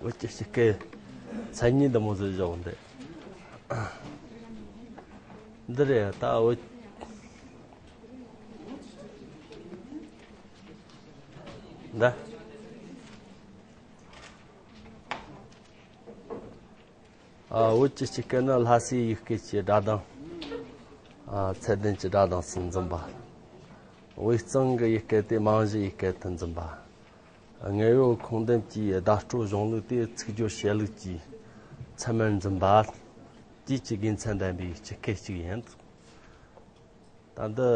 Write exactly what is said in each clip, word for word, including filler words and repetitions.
བོད་ཀྱི་སྤྱི་སྐད་མཚན་ཉིད་འདི་མོ་ཟིག་བཞག་འདི། འདི་རེད་ད་བོད། འདི། ཨ། བོད་ཀྱི་སྤྱི་སྐད་ནི་ལྷ་སའི་ཡུལ་སྐད་ཀྱི་སྒྲ་གདངས། ཨ། ཚད་ལྡན་གྱི་སྒྲ་གདངས་སུ་འཛིན་པ། དབུས་གཙང་གི་ཡུལ་སྐད་དེ་རྨང་གཞིའི་ཡུལ་སྐད་དུ་འཛིན་པ། དངོས་ཡོད་ཁུངས་ལྡན་གྱི་བརྡ་སྤྲོད་གཞུང་ལུགས་དེ་ཚིག་སྦྱོར་བཤད་ལུགས་ཀྱི་ཚད་མར་འཛིན་པ་བཅས་ཀྱི་དགེ་མཚན་ལྡན་པའི་སྤྱི་སྐད་ཅིག་ཡིན། ད་འདི།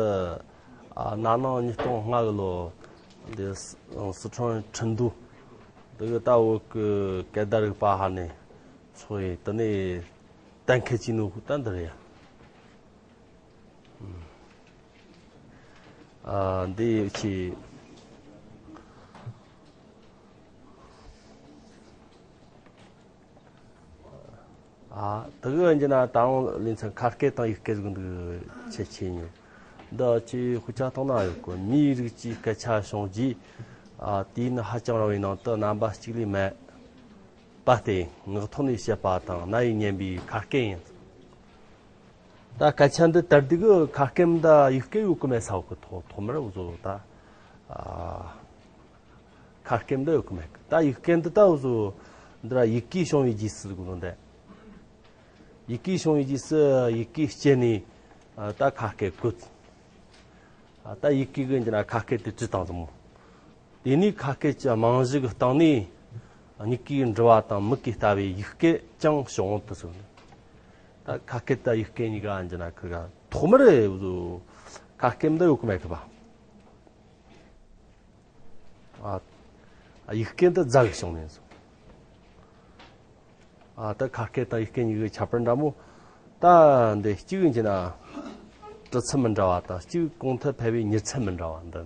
ཨ། ན་ནིང་ཉིས་སྟོང་ལྔ་གི་ལོ། འདི་སི་ཁྲོན་ཁྲིན་ཏུའུ། འདི་གི་ད་བོད་ཀྱི་སྐད་བརྡ་རིག་པ་ཧ་ནས་ཚོགས་ཡིན། དེ་ནས་གཏན་འཁེལ་བྱས་ནོ་ད་འདི་རེད་ཡ། ཨ། འདི་ཆེ། ཨ། དེ་གི་ཡིན་གྱི་ན་ད་རུང་ལེ་ཚན་ཁ་སྐད་དང་ཡིག་སྐད་ཟིག་འདུག་ཆེ་ཆེ་ཉུང་། འདི་ཆེ་ཧུ་ཆ་ཐོང་ན་ཡོད་གོ། མིའི་རིགས་ཀྱི་སྐད་ཆ་བྱུང་རྗེས། ཨ། དུས་ཡུན་ཧ་ཅང་རིང་བའི་ནང་དུ་རྣམ་པ་གཅིག་ལས་མེད་པ་སྟེ་ངག་ཐོག་ནས་བཤད་པ་དང་རྣ་ཡིས་ཉན་པའི་ཁ་སྐད་ཡིན། ད་སྐད་ཆ་འདི་དར་དུས་གི་ཁ་སྐད་འདི་ཡིག་སྐད་ཡོད་གི་མེད་ས་བོ་གི་ཐོག་ཐོག་མར་བཟོ་ད། ཨ། ཁ་སྐད་འདི་ཡོད་གི་མེད་གི། ད་ཡིག་སྐད་འདི་ད་བཟོ། འདི་ར་ཡི་གེ་བྱུང་བའི་རྗེས་སུ་གོ་ནོ་འདི། ཡི་གེ་བྱུང་བའི་རྗེས་སུ་ཡི་གེ་སྐྱེས་ནས། ཨ། ད་ཁ་སྐད་བཀོད། ཨ། ད་ཡི་གེ་གི་འདི་ན་ཁ་སྐད་དེ་བྲིས་བཏང་ཟིན་མོ། དེ་ནས་ཁ་སྐད་ཀྱི་རྨང་གཞི་གི་སྟེང་ནས་མྱུ་གུའི་འགྲུལ་བ་དང་མིག་གིས་ལྟ་བའི་ཡིག་སྐད་ཀྱང་བྱུང་དུ་སོང་། ད་ཁ་སྐད་དང་ཡིག་སྐད་གཉིས་ཀ་འདི་ན་ཁི་ག་ཐོག་མར་ཁ་སྐད་འདི་ཡོད་གི་མེད་གི་པ། ཨ། ཡིག་སྐད་འདི་རྫ་གི་བྱུང་ནས་སོང་། ཨ། ད་ཁ་སྐད་དང་ཡིག་སྐད་གཉིས་ཀྱི་ཁྱད་པར་འདྲ་མོ། ད་འདི་གཅིག་ཡིན་གྱི་ན། གྲི་ཚད་མི་འདྲ་བ་དང་གཅིག་གོང་དུ་འཕེལ་བའི་མྱུར་ཚད་མི་འདྲ་བ་འདི།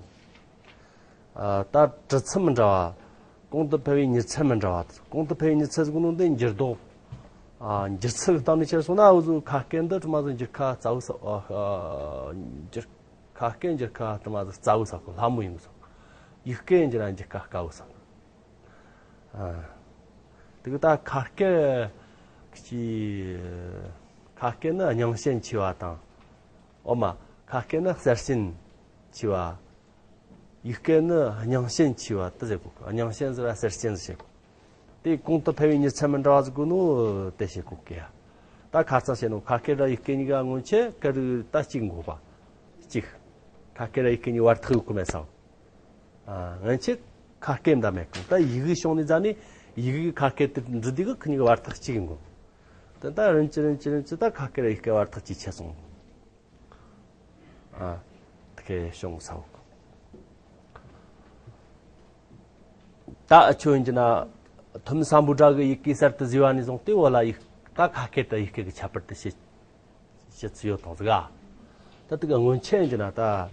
ཨ། ད་གྲི་ཚད་མི་འདྲ་བ། གོང་དུ་འཕེལ་བའི་མྱུར་ཚད་མི་འདྲ་བ། གོང་དུ་འཕེལ་བའི་མྱུར་ཚད་ཟེར་གོ་ནོ་འདི་འགྱུར་ལྡོག་ཨ། འགྱུར་ཚད་ཀྱི་སྟེང་ནས་ཁྱེར་སོང་ན་འུ་ཚོ་ཁ་སྐད་འདི་དྲི་མ་ཟིག་འགྱུར་ཁ་རྩ་བོ་ས། ཨ། འགྱུར། ཁ་སྐད་འགྱུར་ཁ་དྲི་མ་ཟིག་རྩ་བོ་ས་གོ་ལྷ་མོ་ཡིན་གོ་ས། ཡིག་སྐད་འགྱུར་ར་འགྱུར་ཁ་དཀའ་བོ་ས། ཨ། དེ་གི་ད་ཁ་སྐད་ཀྱི། ཁ་སྐད་ནི་རྙིང་ཞེན་ཆེ་བ་དང་། འོ་མ། ཁ་སྐད་ནི་གསལ་ཞེན་ཆེ་བ། ཡིག་སྐད་ནི་རྙིང་ཞེན་ཆེ་བ་དེ་ཟེར་གོ། རྙིང་ཞེན་ཟེར་བ་གསལ་ཞེན་ཟེར་གོ། དེ་གོང་དུ་འཕེལ་བའི་མྱུར་ཚད་མི་འདྲ་བ་ཟེར་གོ་ནོ་དེ་བཤད་གོ་གི་ཡ། ད་ཁ་རྩང་བཤད་ནོ་ཁ་སྐད་ར་ཡིག་སྐད་གཉིས་ཀ་སྔོན་ཆད་སྐད་རིགས་ད་གཅིག་འགོ་པ། གཅིག་ཁ་སྐད་ར་ཡིག་སྐད་གཉིས་བར་ཐག་ཡོད་གི་མེད་ས། ཨ། སྔོན་ཆད་ཁ་སྐད་འདྲ་མེད་གི། ད་ཡི་གེ་བྱུང་ནས་ཟ་ནས་ཡི་གེ་ཁ་སྐད་དེ་འབྲི་དུས་གི་ཁི་གཉིས་ཀ་བར་ཐག་གཅིག་འགོ། དེ་ད་རིམ་གྱིས་རིམ་གྱིས་རིམ་གྱིས་ད་ཁ་སྐད་ར་ཡིག་སྐད་བར་ཐག་ཇེ་ཆེ་སོང་། ཨ། དེ་གས་བྱུང་ས་འོ། ད་ཨ་ཆོས་ཡིན་གྱི་ན། ཐོན་མི་སམ་བྷོ་ཊ་གི་ཡི་གེ་གསར་དུ་བཟོས་པ་ནས་བཟུང་སྟེ་བོད་ལ་ཡིག་ད་ཁ་སྐད་དང་ཡིག་སྐད་ཀྱི་ཁྱད་པར་དེ་ཕྱེ་ཕྱེ་ཚུལ་ཡོད་དང་ཟིག་ག་ད་དེ་ག་སྔོན་ཆད་ཡིན་གྱི་ན་ད་ཨ་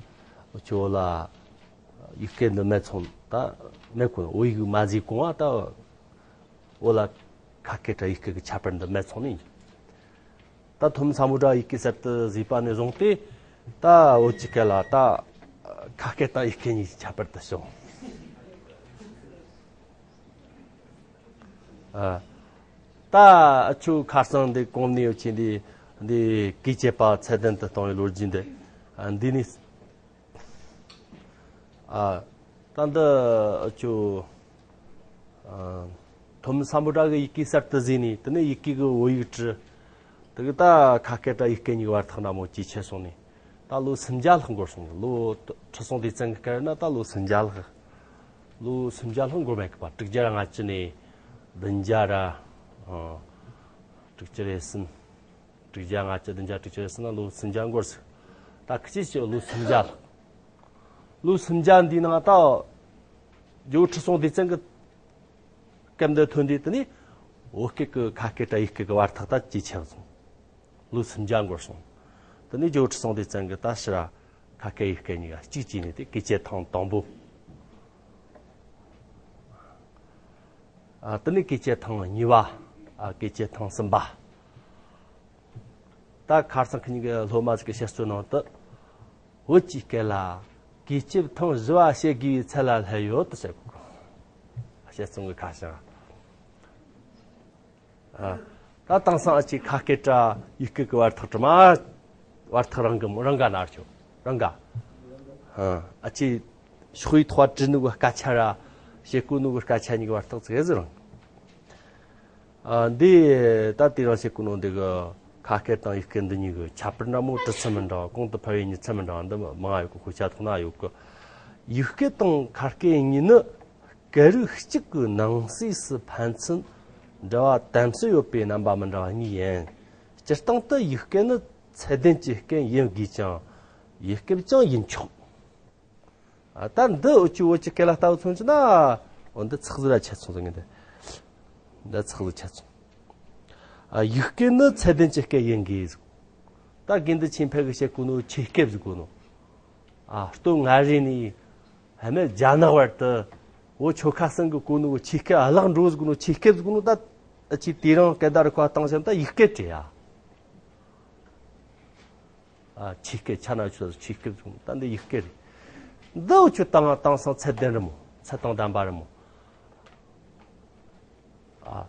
ཆོས་བོད་ལ་ཡིག་སྐད་འདི་མེད་སོང་ད་མེད་གོ། བོད་ཡིག་མ་བཟོས་གོང་ང་ད། བོད་ལ་ཁ་སྐད་དང་ཡིག་སྐད་ཀྱི་ཁྱད་པར་འདི་མེད་སོང་ནི། ད་ཐོན་མི་སམ་བྷོ་ཊ་ཡི་གེ་གསར་དུ་བཟོས་པ་ནས་བཟུང་སྟེ། ད་བོད་ཀྱི་སྐད་ལ་ད་ཁ་སྐད་དང་ཡིག་སྐད་གཉིས་ཀྱི་ཁྱད་པར་དུ་བྱུང་། ཨ། ད་ཨ་ཆོས་ཁ་སང་འདི་གོང་ནས་ཡོད་ཆེ་འདི་འདི་གུས་བཅད་པ་ཚད་ལྡན་དུ་གཏོང་བའི་ལོ་རྒྱུས་འདི། ཨ། འདི་ནི། ཨ། ད་འདི་ཨ་ཆོ། ཨ། ཐོན་མི་སམ་བྷོ་ཊ་གི་ཡི་གེ་གསར་དུ་བཟོས་ནས་དེ་ནས་ཡི་གེ་གི་བོད་ཡིག་བྲིས། དེ་གི་ད་ཁ་སྐད་དང་ཡིག་སྐད་གཉིས་ཀྱི་བར་ཐག་ན་མོ་ཇེ་ཆེ་སོང་ནས། ད་ལོ་སུམ་བརྒྱ་ལྷག་འགོར་སོང་། ལོ་ཁྲི་སྲོང་ལྡེ་བཙན་གི་སྐབས་ན་ད་ལོ་སུམ་བརྒྱ་ལྷག་ལོ་སུམ་བརྒྱ་ལྷག་འགོར་མེད་གི་པ། དྲུག་བརྒྱ་ལྔ་བཅུ་ནས་བདུན་བརྒྱ་ར། ཨ། དྲུག་ཅུ་རེ་གསུམ། དྲུག་བརྒྱ་ལྔ་བཅུ། བདུན་བརྒྱ་དྲུག་ཅུ་རེ་གསུམ་ན་ལོ་སུམ་བརྒྱ་འགོར་ཟིག་ད་ཁི་ཅི་ཅི་ལོ་སུམ་བརྒྱ་ལྷག་ལོ་སུམ་བརྒྱ་འདིའི་ནང་ད་ཇོ་བོ་ཁྲི་སྲོང་ལྡེ་བཙན་གི་སྐབས་འདི་ཐོན་དུས་དེ་ནས་བོད་སྐད་ཀྱི་ཁ་སྐད་དང་ཡིག་སྐད་ཀྱི་བར་ཐག་ད་ཇེ་ཆེ་སོང་། ལོ་སུམ་བརྒྱ་འགོར་སོང་། དེ་ནས་ཇོ་བོ་ཁྲི་སྲོང་ལྡེ་བཙན་གི་ད་ཕྱིར་ཁ་སྐད་ཡིག་སྐད་གཉིས་ཀ་གཅིག་བྱས་ནས་དེ་བཀས་བཅད་ཐེངས་དང་པོ། ཨ། དེ་ནས་བཀས་བཅད་ཐེངས་གཉིས་པ། ཨ། བཀས་བཅད་ཐེངས་གསུམ་པ། ད་ཁ་སང་ཁི་གཉིས་ཀྱི་སློབ་མ་ཟིག་གི་བཤད་སྲོལ་ནང་དུ། བོད་ཀྱི་སྐད་ལ་བཀས་བཅད་ཐེངས་བཞི་པ་བཤད་དགོས་པའི་ཚད་ལ་སླེབས་ཡོད་དུ་བཤད་གོ། བཤད་སྲོལ་གི་ཁ་བྱང་། ཨ། ད་དེང་སང་ཨ་ཅེ་ཁ་སྐད་ར་ཡིག་སྐད་ཀྱི་བར་ཐག་དྲི་མ། བར་ཐག་རིང་གི་མོ་རང་ག་ན་ཆོ་རང་ག་ཨ་ཅེ་ཤོག་ཡིག་ཐོག་བྲིས་ནུ་གི་སྐད་ཆ་ར་བཤད་གོ་ནུ་གི་སྐད་ཆ་གཉིས་ཀྱི་བར་ཐག་ཙི་གེ་ཟིག་རིང་། ཨ། འདི་ད་དེ་རིང་བཤད་གོ་ནོ་འདི་གི་ཁ་སྐད་དང་ཡིག་སྐད་འདི་གཉིས་གི་ཁྱད་པར་འདྲ་མོ་གྲུ་ཚད་མི་འདྲ་བ། གོང་དུ་འཕེལ་བའི་མྱུར་ཚད་མི་འདྲ་བ་འདི་མང་ཡོད་གི། དཔེ་ཆ་ཐོག་ན་ཡོད་གི། ཡིག་སྐད་དང་ཁ་སྐད་གཉིས་ནི་སྐད་རིགས་གཅིག་གི་ནང་གསེས་སུ་ཕན་ཚུན་འབྲེལ་བ་དམ་ཟབ་ཡོད་པའི་རྣམ་པ་མི་འདྲ་བ་གཉིས་ཡིན། སྤྱིར་བཏང་དུ་ཡིག་སྐད་ནི་ཚད་ལྡན་གྱི་སྐད་ཡིན་དགོས་ཀྱང་། ཡིག་སྐད་ཀྱང་ཡིན་ཆོག་ཨ། ད་འདི་འུ་ཅི་འུ་ཅི་སྐད་ལ་ལྟ་བུ་མཚོན་གྱི་ན། འོ་འདི་ཚགས་ཟིག་ར་ཆད་སོང་ཟེར་ངེས་འདི། འདི་ཚགས་ཟིག་ཆད་སོང་། ཨ། ཡིག་སྐད་ནི་ཚད་ལྡན་གྱི་སྐད་ཡིན་དགོས་ཟིག་ད་དགེ་འདུན་ཆོས་འཕེལ་གྱིས་བཤད་གོ་ནོ་ཆོས་སྐད་ཟེར་གོ་ནོ། ཨ། སྟོད་མངའ་རིས་ནས་ཧ་མེད་རྒྱ་ནག་བར་དུ་བོད་ཆོལ་ཁ་གསུམ་གྱིས་གོ་ནོ་ཆོས་སྐད་བརླག་འགྲོ་ཟེར་གོ་ནོ། ཆོས་སྐད་ཟེར་གོ་ནོ་ད་ཨ་ཅེ་དེ་རིང་སྐད་བརྡ་རིག་པ་བཏང་བྱས་ན་ད་ཡིག་སྐད་རེད་ཡ། ཨ། ཆོས་སྐད་ཆ་ན་ཆོས་ཆོས་སྐད་ཟེར་གོ་ནོ་ད་འདི་ཡིག་སྐད་རེད། འདི་འུ་ཆོ་དེང་དེང་སང་ཚད་ལྡན་རེད་མོ། ཚད་དང་ལྡན་པ་རེད་མོ། ཨ།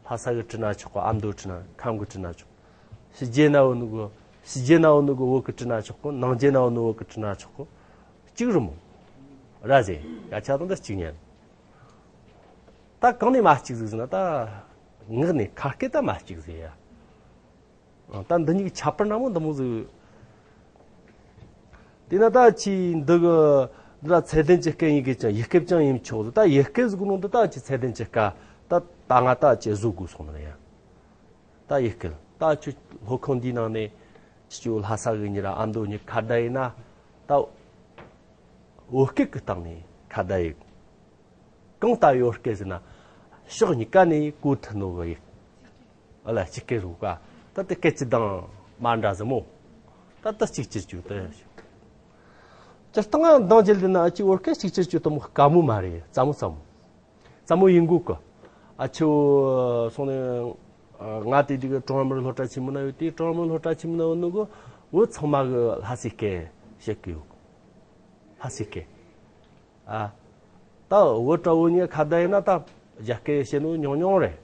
ལྷ་ས་གི་བྲིས་ན་ཆོག་གོ། ཨ་མདོ་བྲིས་ན། ཁམས་གི་བྲིས་ན་ཆོག་ཕྱི་རྒྱལ་ན་འོ་ནུ་གོ། ཕྱི་རྒྱལ་ན་འོ་ནུ་གོ་བོད་གི་བྲིས་ན་ཆོག་གོ། ནང་རྒྱལ་ན་འོ་ནུ་བོད་གི་བྲིས་ན་ཆོག་གོ། གཅིག་རེད་མོ། ར་ཟེ་ཡ་ཆ་དང་ད་གཅིག་ཉན། ད་གང་ནས་མ་གཅིག་ཟིག་ཟེར་ན་ད་ངག་ནས་ཁ་སྐད་ད་མ་གཅིག་ཟེར་ཡ། ཨ། ད་འདི་གཉིས་ཀྱི་ཁྱད་པར་འདྲ་མོ་འདི་མོ་ཟིག་དེས་ན་ད་ཁྱེད་འདི་གི་འདི་ལ་ཚད་ལྡན་གྱི་སྐད་ཡིན་དགོས་ཀྱང་ཡིག་སྐད་ཀྱང་ཡིན་ཆོག་ཟེར། ད་ཡིག་སྐད་ཟེར་གོ་ནོ་འདི་ད་ཁྱེད་ཚད་ལྡན་གྱི་སྐད་ད་ད་ང་ད་ཁྱེད་བཟོ་དགོས་སོང་ནི་རེད་ཡ། ད་ཡིག་སྐད་ད་ཁྱེད་སློབ་ཁང་འདིའི་ནང་ནས་ཁྱེད་ལྷ་ས་གི་གཉིས་ར་ཨ་མདོ་གཉིས་ཁ་བརྡ་ཡིན་ན་ད་བོད་སྐད་ཀྱི་སྟེང་ནས་ཁ་བརྡ་ཡིན། གང་ལྟ་བུའི་སྐད་ཟེར་ན། ཕྱོགས་གཉིས་ཀ་ནས་གོ་ཐུབ་ནོ་གི་ཡིག་ཨ་ལ་གཅིག་སྐད་རུ་ཀ་ད་དེ་སྐད་ཅིག་དང་མ་འདྲ་ཟེར་མོ། ད་ད་གཅིག་གྱུར་བཅོས་ཏེ། སྤྱིར་བཏང་ང་འདང་བྱེད་ལྡན་ན་ཨ་ཅེ་བོད་སྐད་གཅིག་གྱུར་བཅོས་དུ་མོ་དཀའ་མོ་མ་རེད། རྩ་མོ་རྩ་མོ། རྩ་མོ་ཡིན་དགོས་གི། ཨ་ཆོ་སོང་ནས་ང་དེ་དུས་ཀྲུང་ཧྭ་མི་རིགས་སློབ་གྲྭ་ཆེན་མོ་ན་ཡོད་དུས། ཀྲུང་ཧྭ་མི་རིགས་སློབ་གྲྭ་ཆེན་མོ་ན་ཡོད་ནོ་གི་བོད་ཚང་མ་གི་ལྷ་སའི་སྐད་བཤད་གི་ཡོད། ལྷ་སའི་སྐད། ཨ། ད་བོད་ཀྲུང་བོད་གཉིས་ཁ་བརྡ་ཡིན་ན་ད་རྒྱ་སྐད་བཤད་ནོ་ཉུང་ཉུང་རེད།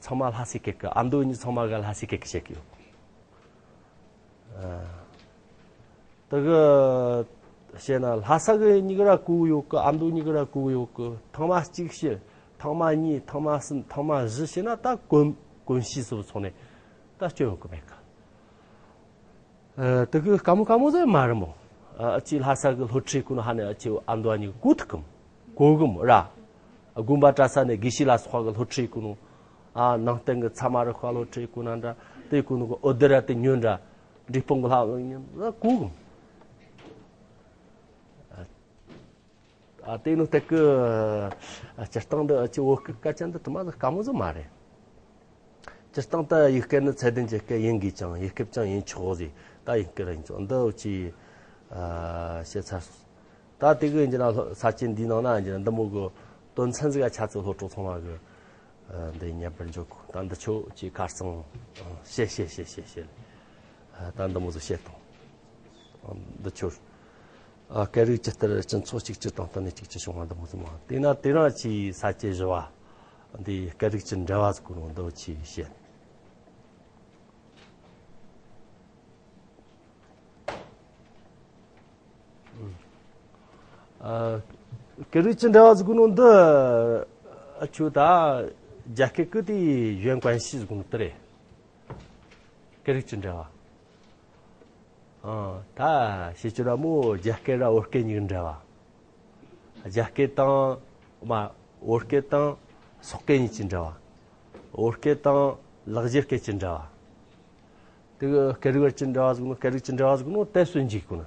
ཚང་མ་ལྷ་སའི་སྐད་ཀྱི། ཨ་མདོ་གཉིས་ཚང་མ་གི་ལྷ་སའི་སྐད་ཀྱི་བཤད་ཀྱི་ཡོད། ཨ། དེ་གི་བཤད་ན་ལྷ་ས་གི་གཉིས་ཀ་ར་གོ་གི་ཡོད་གི། ཨ་མདོ་གཉིས་ཀ་ར་གོ་གི་ཡོད་གི། ཐེངས་མ་གཅིག་བཤད། ཐེངས་མ་གཉིས། ཐེངས་མ་གསུམ། ཐེངས་མ་བཞི་བཤད་ན་ད་གོམས་གོམས་གཤིས་སུ་ཚོགས་ནས་ད་སྐྱོན་ཡོད་གི་མེད་གི། ཨ། དེ་གི་དཀའ་མོ་དཀའ་མོ་ཟེར་མ་རེད་མོ། ཨ། ཨ་ཅེ་ལྷ་ས་གི་སློབ་ཁྲིད་གོ་ནོ་ཧ་ནས་ཨ་ཅེ་ཨ་མདོ་གཉིས་གོ་ཐུབ་གི་མོ། གོ་གི་མོ་ར། དགོན་པ་གྲྭ་ས་ནས་དགེ་བཤེས་ལ་སོགས་པ་གི་སློབ་ཁྲིད་གོ་ནོ། ཨ། ནང་བསྟན་གི་ཚད་མ་རིག་པ་སློབ་ཁྲིད་གོ་ན་འདྲ། དེ་གོ་ནོ་གི་ཨོ་དེ་ར་དེ་ཉོན་འདྲ། འབྲས་སྤུངས་གི་ལྷ་གོ་གི་མོ། ཨ། ཨ། དེ་ནོ་སྟེགས་གི། ཨ། སྤྱིར་བཏང་འདི་ཨ་ཅེ་བོད་སྐད་སྐད་ཆ་འདི་དུ་མ་ཟིག་དཀའ་མོ་ཟིག་མ་རེད། སྤྱིར་བཏང་ད་ཡིག་སྐད་ནི་ཚད་ལྡན་གྱི་སྐད་ཡིན་དགོས་ཀྱང་ཡིག་སྐད་ཀྱང་ཡིན་ཆོག་ཟེར། ད་ཡིག་སྐད་ར་ཡིན་ཆོག་འདི་འུ་ཅི། ཨ། བཤད་ཚར་སོང་། ད་དེ་གི་ཡིན་གྱི་ན་ས་བཅད་འདིའི་ནང་ན་ཡིན་གྱི་ན་འདི་མོ་གི་དོན་ཚན་ཟིག་ག་ཆ་ཚང་སློབ་གྲོགས་ཚང་མ་གི། ཨ། འདི་ཉན་པར་འཇོག་གོ། ད་འདི་ཆོ་ཅི་ཁ་སང་བཤད་བཤད་བཤད་བཤད་བཤད། ཨ། ད་འདི་མོ་ཟིག་བཤད་དང་། འདི་ཆོ། ཨ། སྐད་རིགས་ཇི་ལྟར་སྤྱི་ཚོགས་གཅིག་གྱུར་དང་བསྟུན་ནས་གཅིག་གྱུར་བྱུང་བ་འདི་མོ་ཟིག་མ། དེས་ན་དེ་རིང་ཅིག་ས་བཅད་བཞི་བ། འདི་སྐད་རིགས་ཀྱི་འབྲེལ་བ་ཟེར་གོ་ནོ་འདི་ཅིག་བཤད། ཨ། སྐད་རིགས་ཀྱི་འབྲེལ་བ་ཟེར་གོ་ནོ་འདི། ཨ། ཁྱོད་ད་རྒྱ་སྐད་ཀྱི་དེ་གཞན་关系ཟེར་གོ་ནོ་དེ་རེད། སྐད་རིགས་ཀྱི་འབྲེལ་བ། ཨ། ད་བཤད་རྒྱུ་ར་མོ་རྒྱ་སྐད་ར་བོད་སྐད་གཉིས་ཀྱི་འབྲེལ་བ། རྒྱ་སྐད་དང་། མ། བོད་སྐད་དང་སོག་སྐད་གཉིས་ཀྱི་འབྲེལ་བ། བོད་སྐད་དང་ལེགས་སྦྱར་སྐད་ཀྱི་འབྲེལ་བ། དེ་གི་སྐད་རིགས་བར་གྱི་འབྲེལ་བ་ཟེར་གོ་ནོ། སྐད་རིགས་ཀྱི་འབྲེལ་བ་ཟེར་གོ་ནོ་དེ་ཟིན་འཇུག་གོ་ནོ།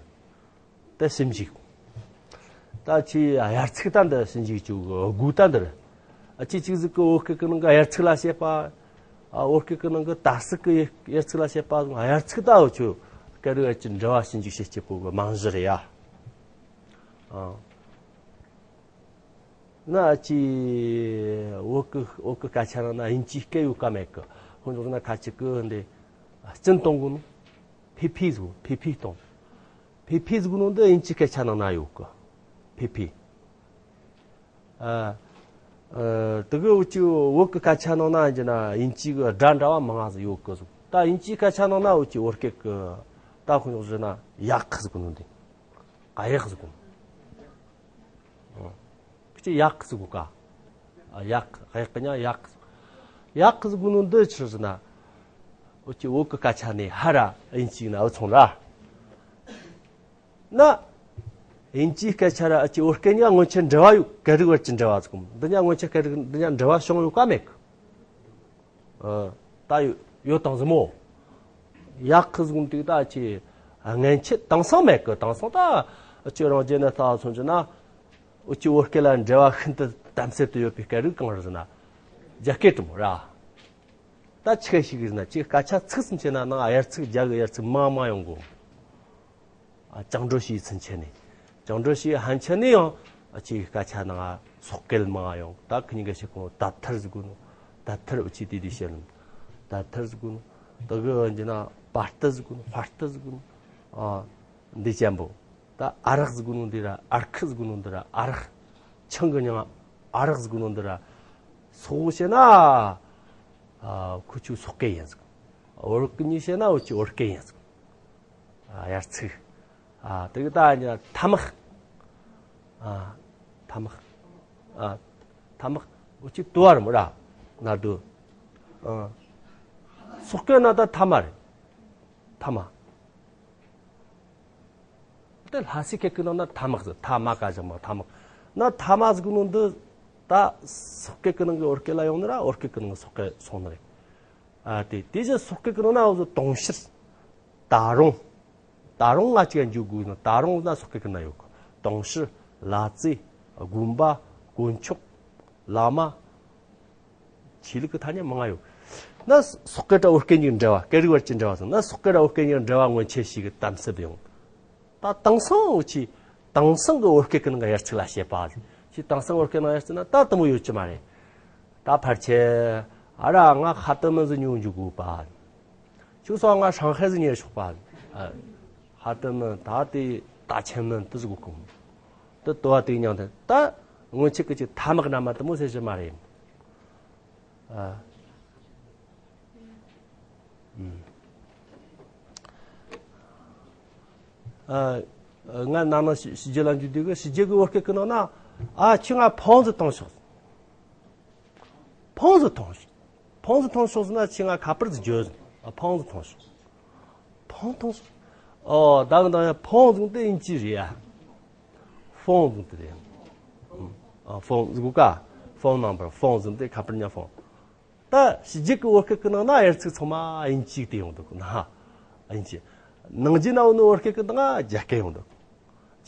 དེ་ཟིན་འཇུག་ད་ཁྱེད་དབྱར་ཚིག་ད་འདི་ཟིན་འཇུག་ཅིག་དགོས་ད་འདིར། ཨ། ཁྱེད་གཅིག་ཟིག་གི་བོད་སྐད་ཀྱི་ནང་གི་དབྱར་ཚིག་ལ་བཤད་པ། ཨ། བོད་སྐད་ཀྱི་ནང་གི་དར་ཚིག་གི་དབྱར་ཚིག་ལ་བཤད་པ་སོང་། དབྱར་ཚིག་ད་འུ་ཆོ་སྐད་རིགས་བར་གྱི་འབྲེལ་བ་ཟིན་འཇུག་བཤད་སྤྱད་པོ་གི་རྨང་གཞི་རེད་ཡ། ཨ། ན་ཅི། བོད་ཀྱི་བོད་ཀྱི་སྐད་ཆ་ནང་ན་དབྱིན་ཇིའི་སྐད་ཡོད་ཀ་མེད་ཀི། ཁོང་ཚོ་ན་ཁ་ཅིག་གི་འདི་སྐྱིན་གཏོང་གོ་ནོ། ཕི་ཕི་ཟེར། ཕི་ཕི་གཏོང་། ཕི་ཕི་ཟེར་གོ་ནོ་འདི་དབྱིན་ཇིའི་སྐད་ཆ་ནང་ན་ཡོད་ཀི། ཕི་ཕི། ཨ། ཨ། དེ་གི་འུ་ཅི་བོད་གི་སྐད་ཆ་ནང་ན་ཡིན་གྱི་ན་དབྱིན་ཇི་གི་སྒྲ་འདྲ་བ་མང་ང་ཟིག་ཡོད་གི་ཟིག་ད་དབྱིན་ཇིའི་སྐད་ཆ་ནང་ན་འུ་ཅི་བོད་སྐད་གི་ད་ཁོ་ཡོང་ཟེར་ན་ཡག་ཟེར་གོ་ནོ་འདི། ག་ཡག་ཟེར་གོ་ནོ། ཨ། ཁྱི་ཡག་ཟེར་གོ་ཀ་ཨ། ཡག་ག་ཡག་གི་ཉ་ཡག་ཡག་ཟེར་གོ་ནོ་འདི་ཆི་ཟེར་ན། འུ་ཅི་བོད་གི་སྐད་ཆ་ནས་ཧ་ར་དབྱིན་ཇི་ན་འུ་ཚོང་ར། ན། དབྱིན་ཇིའི་སྐད་ཆ་ར་ཨ་ཅི་བོད་སྐད་ཉ་སྔོན་ཆད་འབྲེལ་བ་ཡོད། སྐད་རིགས་བར་གྱི་འབྲེལ་བ་ཟིག་གམ། འདི་ཉ་སྔོན་ཆད་སྐད་རིགས་འདི་ཉ་འབྲེལ་བ་བྱུང་ཡོད་ཀ་མེད་གི། ཨ། ད་ཡོད་ཡོད་དང་ཟིག་མོ། ཡག་གི་ཟིག་གམ་དེ་ད་ཅི་སྔན་ཆད་དེང་སང་མེད་གི། དེང་སང་ད་ཨ་ཅི་རང་རྒྱལ་ནས་ལྟ་སོང་ཅི་ན། འུ་ཅི་བོད་སྐད་ལ་འབྲེལ་བ་ཤིན་ཏུ་དམ་ཟབ་ཏུ་ཡོད་པའི་སྐད་རིགས་གང་རེད་ཟེར་ན། རྒྱ་སྐད་དུ་མོ་ར། ད་ཆི་ཞིག་ཟེར་ན་ཅི་སྐད་ཆ་ཚིག་གསུམ་བྱས་ན་ནང་དབྱར་ཚིག་རྒྱ་གི་དབྱར་ཚིག་མང་མང་ཡོང་གོ། ཨ། བཅིངས་འགྲོལ་བྱས་ཚུན་ཆད་ནས། བཅིངས་འགྲོལ་བྱས་ཧན་ཆད་ནས་ཡང་ཨ་ཅིག་སྐད་ཆ་ནང་སོག་སྐད་མང་ཡོང་། ད་ཁི་ཉིན་ག་ཤེས་གོ་ནོ་དར་ཐར་ཟེར་གོ་ནོ། དར་ཐར་འུ་ཅི་དེ་དུས་བཤད་ནོ། དར་ཐར་ཟེར་གོ་ནོ། ད་གི་འོན་ཅི་ན་པར་ཏི་ཟེར་གོ་ནོ། ཧར་ཏི་ཟེར་གོ་ནོ། ཨ། འདི་ཅན་པོ། ད་ཨ་རག་ཟེར་གོ་ནོ་འདི་ར། ཨར་ཁི་ཟེར་གོ་ནོ་འདི་ར། ཨ་རག་ཆང་གི་མྱིང་ཨ་རག་ཟེར་གོ་ནོ་འདི་ར། སོག་བཤད་ན། ཨ། ཁུ་ཆུ་སོག་སྐད་ཡིན་ཟེར་གོ། བོད་གི་མྱི་བཤད་ན་འུ་ཅི་བོད་སྐད་ཡིན་ཟེར་གོ། ཨ། དབྱར་ཚིག་ཨ། དེ་གི་ད་ཉ་ཐ་མག་ཨ། ཐ་མག་ཨ། ཐ་མག་འུ་ཅི་དུ་བ་ར་མོ་ར། ན་དུ། ཨ། སོག་སྐད་ན་ད་ཐ་མ་རེད། ཐ་མ། དེ་ལྷ་སའི་སྐད་ཀྱི་ནང་ན་ཐ་མག་ཟེར། ཐ་མ་ཀ་ཞབས་མ་ཐ་མག་ན་ཐ་མ་ཟེར་གོ་ནོ་འདི་ད་སོག་སྐད་ཀྱི་ནང་གི་བོད་སྐད་ལ་ཡོང་ནི་ར། བོད་སྐད་ཀྱི་ནང་གི་སོག་སྐད་སོང་ནི་རེད། ཨ། དེ་དེ་བཞིན་སོག་སྐད་ཀྱི་ནང་ན་འུ་ཚོ་དུང་ཕྱུར། ད་རུང་། ད་རུང་ང་ཅིག་འཇུག་དགོས་ན། ད་རུང་ན་སོག་སྐད་ཀྱི་ནང་ཡོད་གི། དུང་ཕྱུར། ལ་རྩེ། དགོན་པ། དཀོན་མཆོག་བླ་མ། ཆོས་ལུགས་ཀྱི་ཐ་སྙད་མང་ང་ཡོད། ན་སོག་སྐད་དང་བོད་སྐད་གཉིས་འབྲེལ་བ། སྐད་རིགས་བར་གྱི་འབྲེལ་བ་སོང་ན། སོག་སྐད་དང་བོད་སྐད་གཉིས་འབྲེལ་བ་སྔོན་ཆད་ཞིག་གི་དམ་ཟབ་ཡོང་། ད་དེང་སང་འུ་ཆི་དེང་སང་གི་བོད་སྐད་ཀྱི་ནང་གི་དབྱར་ཚིག་ལ་བཤད་པ། ཆི་དེང་སང་བོད་སྐད་ནང་དབྱར་ཚིག་ན་ད་དེ་མོ་ཡོད་ཀྱི་མ་རེད། ད་ཕལ་ཆེར་ཨ་ར་ང་ཧ་ཏི་མི་ཟིག་ཉོ་འཇུག་དགོས་པ། ཁྱོད་སོང་ང་ཧྲང་ཧའེ་ཟིག་ཉོས་ཆོག་པ། ཨ། ཧ་ཏི་མི་ད་དེ་ད་ཆེན་མི་དེ་ཟིག་གོ་གོ། དེ་དོ་བ་དེ་མྱང་དེ་ད་སྔོན་ཆད་ཀྱི་ཅིག་ཐ་མག་ན་མ་དེ་མོ་ཟེར་གྱི་མ་རེད། ཨ། ཨ། ང་ནང་ན་ཕྱི་རྒྱལ་ལ་འཇུག་དུས་གི་ཕྱི་རྒྱལ་གི་བོད་སྐད་ཀྱི་ནང་ན། ཨ། ཁྱོས་ང་ཕོན་ཟིག་འཐུང་ཤོག་ཕོན་ཟིག་འཐུང་ཤོག་ཕོན་ཟིག་འཐུང་ཤོག་ཟེར་ན་ཁྱོས་ང་ཁ་པར་ཟིག་བརྗོད་ཟེར། ཨ། ཕོན་ཟིག་འཐུང་ཤོག་ཕོན་འཐུང་ཤོག་ཨོ། ད་གི་ད་ཡ་ཕོན་ཟིག་དེ་དབྱིན་ཇི་རེད་ཡ། ཕོན་ཟིག་དེ་རེད། ཨ། ཕོན་ཟིག་ག་ཕོན་ནམ་བར། ཕོན་ཟིག་དེ་ཁ་པར་ཉ་ཕོན། ད་ཕྱི་རྒྱལ་གི་བོད་སྐད་ཀྱི་ནང་ན་དབྱར་ཚིག་ཚང་མ་དབྱིན་ཇི་དེ་ཡོང་འདུག་ན། དབྱིན་ཇི། ནང་རྒྱལ་ན་ཡོད་ནོ་བོད་སྐད་ཀྱི་ནང་རྒྱ་སྐད་ཡོང་འདུག་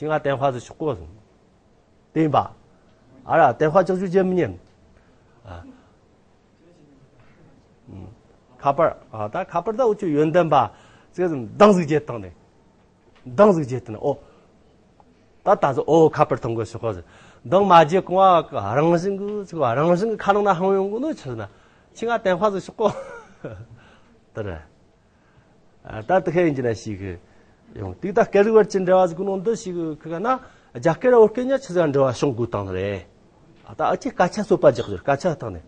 ཁྱོས་ང་电话ཟིག་ཞུ་གོ་ཟེར། དེ་ཡིན་པ། ཨ་ར་电话ཅག་ཅུ་བརྗེད་མི་ཉན། ཨ། ཁ་པར། ཨ། ད་ཁ་པར་ད་འུ་ཆོ་ཡོན་ཏན་པ་ཟིག་འདང་ཟིག་རྒྱག་བཏང་ནས། འདང་ཟིག་རྒྱག་བཏང་ནས། ཨོ། ད་ད་ཟིག་ཨོ་ཁ་པར་ཐོན་གོ་ཞོག་གོ་ཟེར། འདང་མ་རྒྱག་གོང་ང་རང་བཞིན་གི་ཟིག་རང་བཞིན་གི་ཁ་ནང་ན་ཧང་ཡོང་གོ་ནོ་ཆི་ཟེར་ན། ཁྱོས་ང་电话ཟིག་ཞུ་གོ་དེ་རེད། ཨ། ད་དེ་ཁ་ཡིན་གྱི་ན་ཞིག་གི་ཡོང་། དེ་ད་སྐད་རིགས་བར་གྱི་འབྲེལ་བ་ཟིག་གི་ནང་དུ་ཞིག་གི་ཁི་ག་ན་རྒྱ་སྐད་ར་བོད་སྐད་ཉ་ཆི་ཟིག་འབྲེལ་བ་བྱུང་དགོས་བཏང་ནི་རེད། ཨ། ད་ཨ་ཅེ་སྐད་ཆ་གསོད་པ་རྒྱག་རྒྱུ་སྐད་ཆ་བཏང་ནས།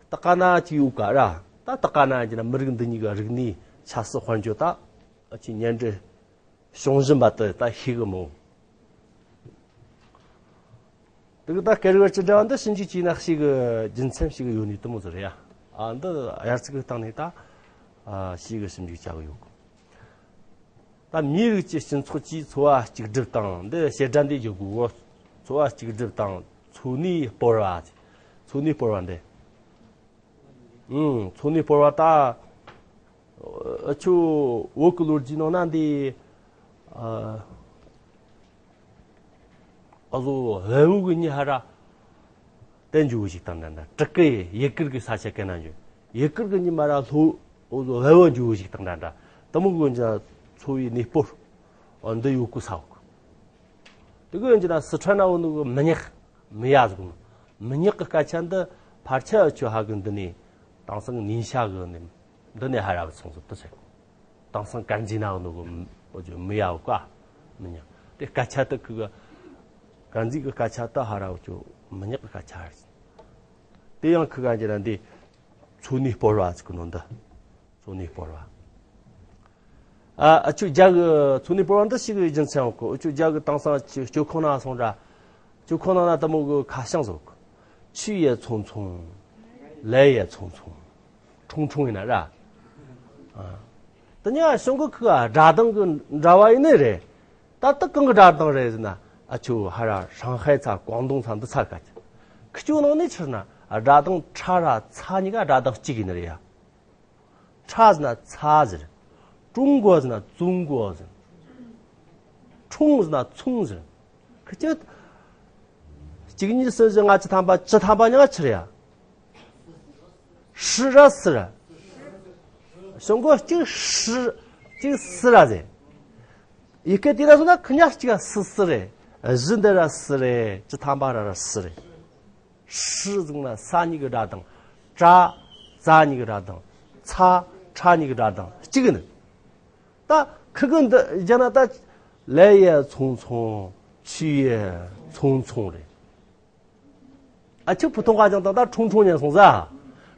ད་ག་ན་ཅིག་ཡོད་ཀ་ར། ད་ད་ག་ན་ཡིན་གྱི་ན་མི་རིགས་འདི་གཉིས་ཀྱི་རིག་གནས་ཆབ་སྲིད་དཔལ་འབྱོར་ད་ཨ་ཅེ་ཉེ་འབྲེལ་བྱུང་བཞིན་པ་དེ་ད་ཤེས་གི་མོ། དེ་གི་ད་སྐད་རིགས་བར་གྱི་འབྲེལ་བ་འདི་ཞིབ་འཇུག་བྱས་ན་ཞིག་གི་རྒྱུ་མཚན་ཞིག་ཡོད་ནི་དེ་མོ་ཟིག་རེད་ཡ། ཨ། འདི་དབྱར་ཚིག་གི་སྟེང་ནས་ད། ཨ། ཞིག་གི་ཞིབ་འཇུག་བྱ་གི་ཡོད་གི། ད་མིའི་རིགས་ཀྱི་སྤྱི་ཚོགས་ཀྱིས་འཚོ་བ་གཅིག་སྒྲིལ་དང་། འདི་བྱེད་སྒྲ་འདི་བརྗོད་དགོས་གོ། འཚོ་བ་གཅིག་སྒྲིལ་དང་འཚོ་གནས་སྤོར་བ། འཚོ་གནས་སྤོར་བ་འདི། ཨང་། འཚོ་གནས་སྤོར་བ་ད། ཨ། ཁྱོད་བོད་ཀྱི་ལོ་རྒྱུས་ནང་ན་འདི། ཨ། ཨ་ཟོ་བལ་བོ་གི་མྱི་ཧ་ར། དེ་འཇུ་བོ་ཞིག་དང་འདྲ་འདྲ། བྲག་གི་ཡུ་གུར་གི་ས་ཆ་གན་ན་འཇུ། ཡུ་གུར་གི་མྱི་མ་ར་ལྷོ། ཨ་ཟོ་བལ་བོ་འཇུ་བོ་ཞིག་དང་འདྲ་འདྲ། དེ་མོ་གི་འཇུ་འཚོ་བའི་གནས་སྤོར། ཨ། འདི་ཡོད་གི་ས་འོག་གི། དེ་གི་ཡོན་ཅི་ན་སི་ཁྲོན་ན་བོ་ནུ་གི་མི་ཉག་མི་ཡ་ཟིག་མི་ཉག་གི་སྐད་ཆ་འདི་ཕར་ཆ་ཨ་ཆོ་ཧ་གི་འདི་ནས་དེང་སང་ཉིན་ཤ་གི་ནི་འདི་ནས་ཧ་ར་བ་སོང་ཟིག་དུ་ཟེར། དེང་སང་དཀར་མཛེས་ན་བོ་ནུ་གི་མི་ཡ་བོ་ཀ་མི་ཉག་དེ་སྐད་ཆ་དུ་གི་གི་དཀར་མཛེས་གི་སྐད་ཆ་དུ་ཧ་ར་བ་ཆོ་མི་ཉག་གི་སྐད་ཆ་ཧ་ར་ཟིག་དེ་ཡང་ཁི་ག་འགྱེད་ན་འདི་འཚོ་གནས་སྤོར་བ་ཟེར་གི་ནོ་འདི། འཚོ་གནས་སྤོར་བ། ཨ་ཨ་ཆོ་རྒྱ་གི་འཚོ་གནས་སྤོར་བ་འདི་ཞིག་གི་རྒྱུ་མཚན་ཡོད་གི། ཨ་ཆོ་རྒྱ་གི་དེང་སང་སྤྱི་སྤྱི་ཁོག་ནང་སོང་ར། སྤྱི་ཁོག་ནང་ན་དེ་མོ་གི་ཁ་བྱང་བཟོ་གི། 去也匆匆，来也匆匆། ཁྲུང་ཁྲུང་ཡིན་ན་ར། ཨ། དེ་ཉིད་གཞུང་གི་ཁུ་སྒྲ་གདངས་གི་འདྲ་བ་ཡིན་ནི་རེད། ད་ལྟ་གང་གི་སྒྲ་གདངས་རེད་ཟེར་ན། ཨ་ཆོ་ཧ་ར་ཧྲང་ཧའེ་ཚ་ཀོང་ཏུང་ཚ་འདི་ཚ་ག་ཁི་ཆོ་ནང་ནས་ཕྱིར་ན་སྒྲ་གདངས་ཁྲ་ར་ཚ་གཉིས་ཀ་སྒྲ་གདངས་གཅིག་ཡིན་ནི་རེད་ཡ། ཁྲ་ཟེར་ན་ཚ་ཟེར། ཀྲུང་གོ་ཟེར་ན་ཙུང་གོ་ཟེར། ཁྲུང་ཟེར་ན་ཚུང་ཟེར། ཁི་ཆོ་གཅིག་གཉིས་གསུམ་བཞི་ལྔ་བཅུ་ཐམ་པ་བཅུ་ཐམ་པ་ཉག་ཆི་རེད་ཡ། ཧྲི་ར་སི་ར། ཞང་གོ་གཅིག་ཧྲི་གཅིག་སི་ར་ཟེར། ཡི་གེ་དེ་ར་སོང་ན་ཁི་ཉག་གཅིག་སི་སི་རེད། བཞི་འདི་ར་སི་རེད། བཅུ་ཐམ་པ་ར་ར་སི་རེད། ཧྲི་ཟུང་ན་ས་གཉིས་ཀྱི་སྒྲ་དང་། ཀྲ་ཙ་གཉིས་ཀྱི་སྒྲ་དང་། ཚ་ཁྲ་གཉིས་ཀྱི་སྒྲ་དང་གཅིག་ནི། ད་ཁི་གི་འདི་བརྒྱབ་ན་ད་来也匆匆，去也匆匆 རེད། ཨ་ཆི་ཕུ་ཐོང་ཁ་ཅང་ད་ད་ཁྲུང་ཁྲུང་ཉན་སོང་ཟ།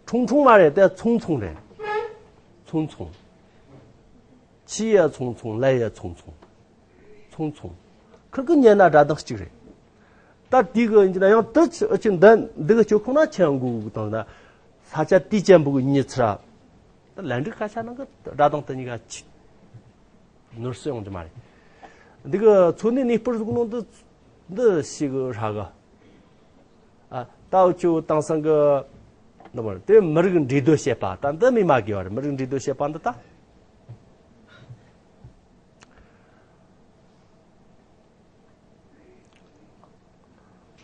ཁྲུང་ཁྲུང་མ་རེད་དེ་ཚུང་ཚུང་རེད། ཚུང་ཚུང་། 去也匆匆，来也匆匆། ཚུང་ཚུང་། ཁི་གི་ཉན་ན་སྒྲ་གདངས་གཅིག་རེད། ད་དེ་གི་ཡིན་གྱི་ན་ཡང་དུ་ཆི་ཨ་ཆི་འདི་འདི་གི་སྤྱི་ཁོག་ན་ཆེན་འགུག་དང་ན། ས་ཆ་དེ་ཅན་པོ་གི་ཉི་ཚེ་ར། ད་ལན་འགྲིག་ཁ་ཤ་ནང་གི་སྒྲ་གདངས་དེ་གཉིས་ཀ་ཆི། ནོར་སྲིད་ཡོང་གི་མ་རེད། འདི་གི་འཚོ་གནས་གནས་སྤོར་ཟུག་ནོ་འདི་འདི་ཞིག་གི་ར་གི། ཨ་ད་འུ་ཆོ་དེང་སང་གི་འདི་མ་རེད་དེ་མི་རིགས་འདྲེས་སྡོད་བྱེད་པ་ད་འདི་མི་མ་དགོས་པ་རེད། མི་རིགས་འདྲེས་སྡོད་བྱེད་པ་འདི་ད།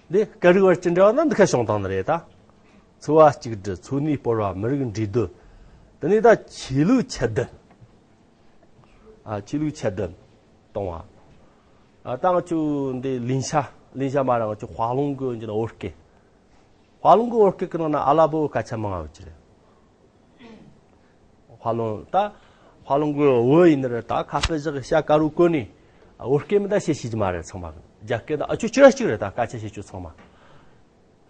འདི་སྐད་རིགས་བར་གྱི་འབྲེལ་བ་ན་འདི་ཁ་བྱུང་བཏང་ནི་རེད་ད། འཚོ་བ་གཅིག་སྒྲིལ། འཚོ་གནས་སྤོར་བ། མི་རིགས་འདྲེས་སྡོད། དེ་ནས་ད་ཆོས་ལུགས་ཁྱད་ལྡན། ཨ་ཆོས་ལུགས་ཁྱད་ལྡན་གཏོང་བ། ཨ་ད་ང་ཆོ་འདི་ལིན་ཤ་ལིན་ཤ་མ་ར་ང་ཆོ་ཧྭ་ལུང་གི་འདི་ན་བོད་སྐད། ཧྭ་ལུང་གི་བོད་སྐད་ཀྱི་ནང་ན་ཨ་ལ་པོ་སྐད་ཆ་མང་ང་ཡོད་ཀྱི་རེད། ཧྭ་ལུང་ད་ཧྭ་ལུང་གི་བོད་ཡིན་ནི་རེད། ད་ཁ་དཔེ་བཞག་བྱ་དཀར་རོ་བཀོད་ནས་བོད་སྐད་མི་ད་བཤད་ཤེས་ཀྱི་མ་རེད་ཚང་མ། རྒྱ་སྐད་ད་ཨ་ཆོ་ཁྱེད་ར་གཅིག་རེད། ད་སྐད་ཆ་བཤད་ཆོ་ཚང་མ།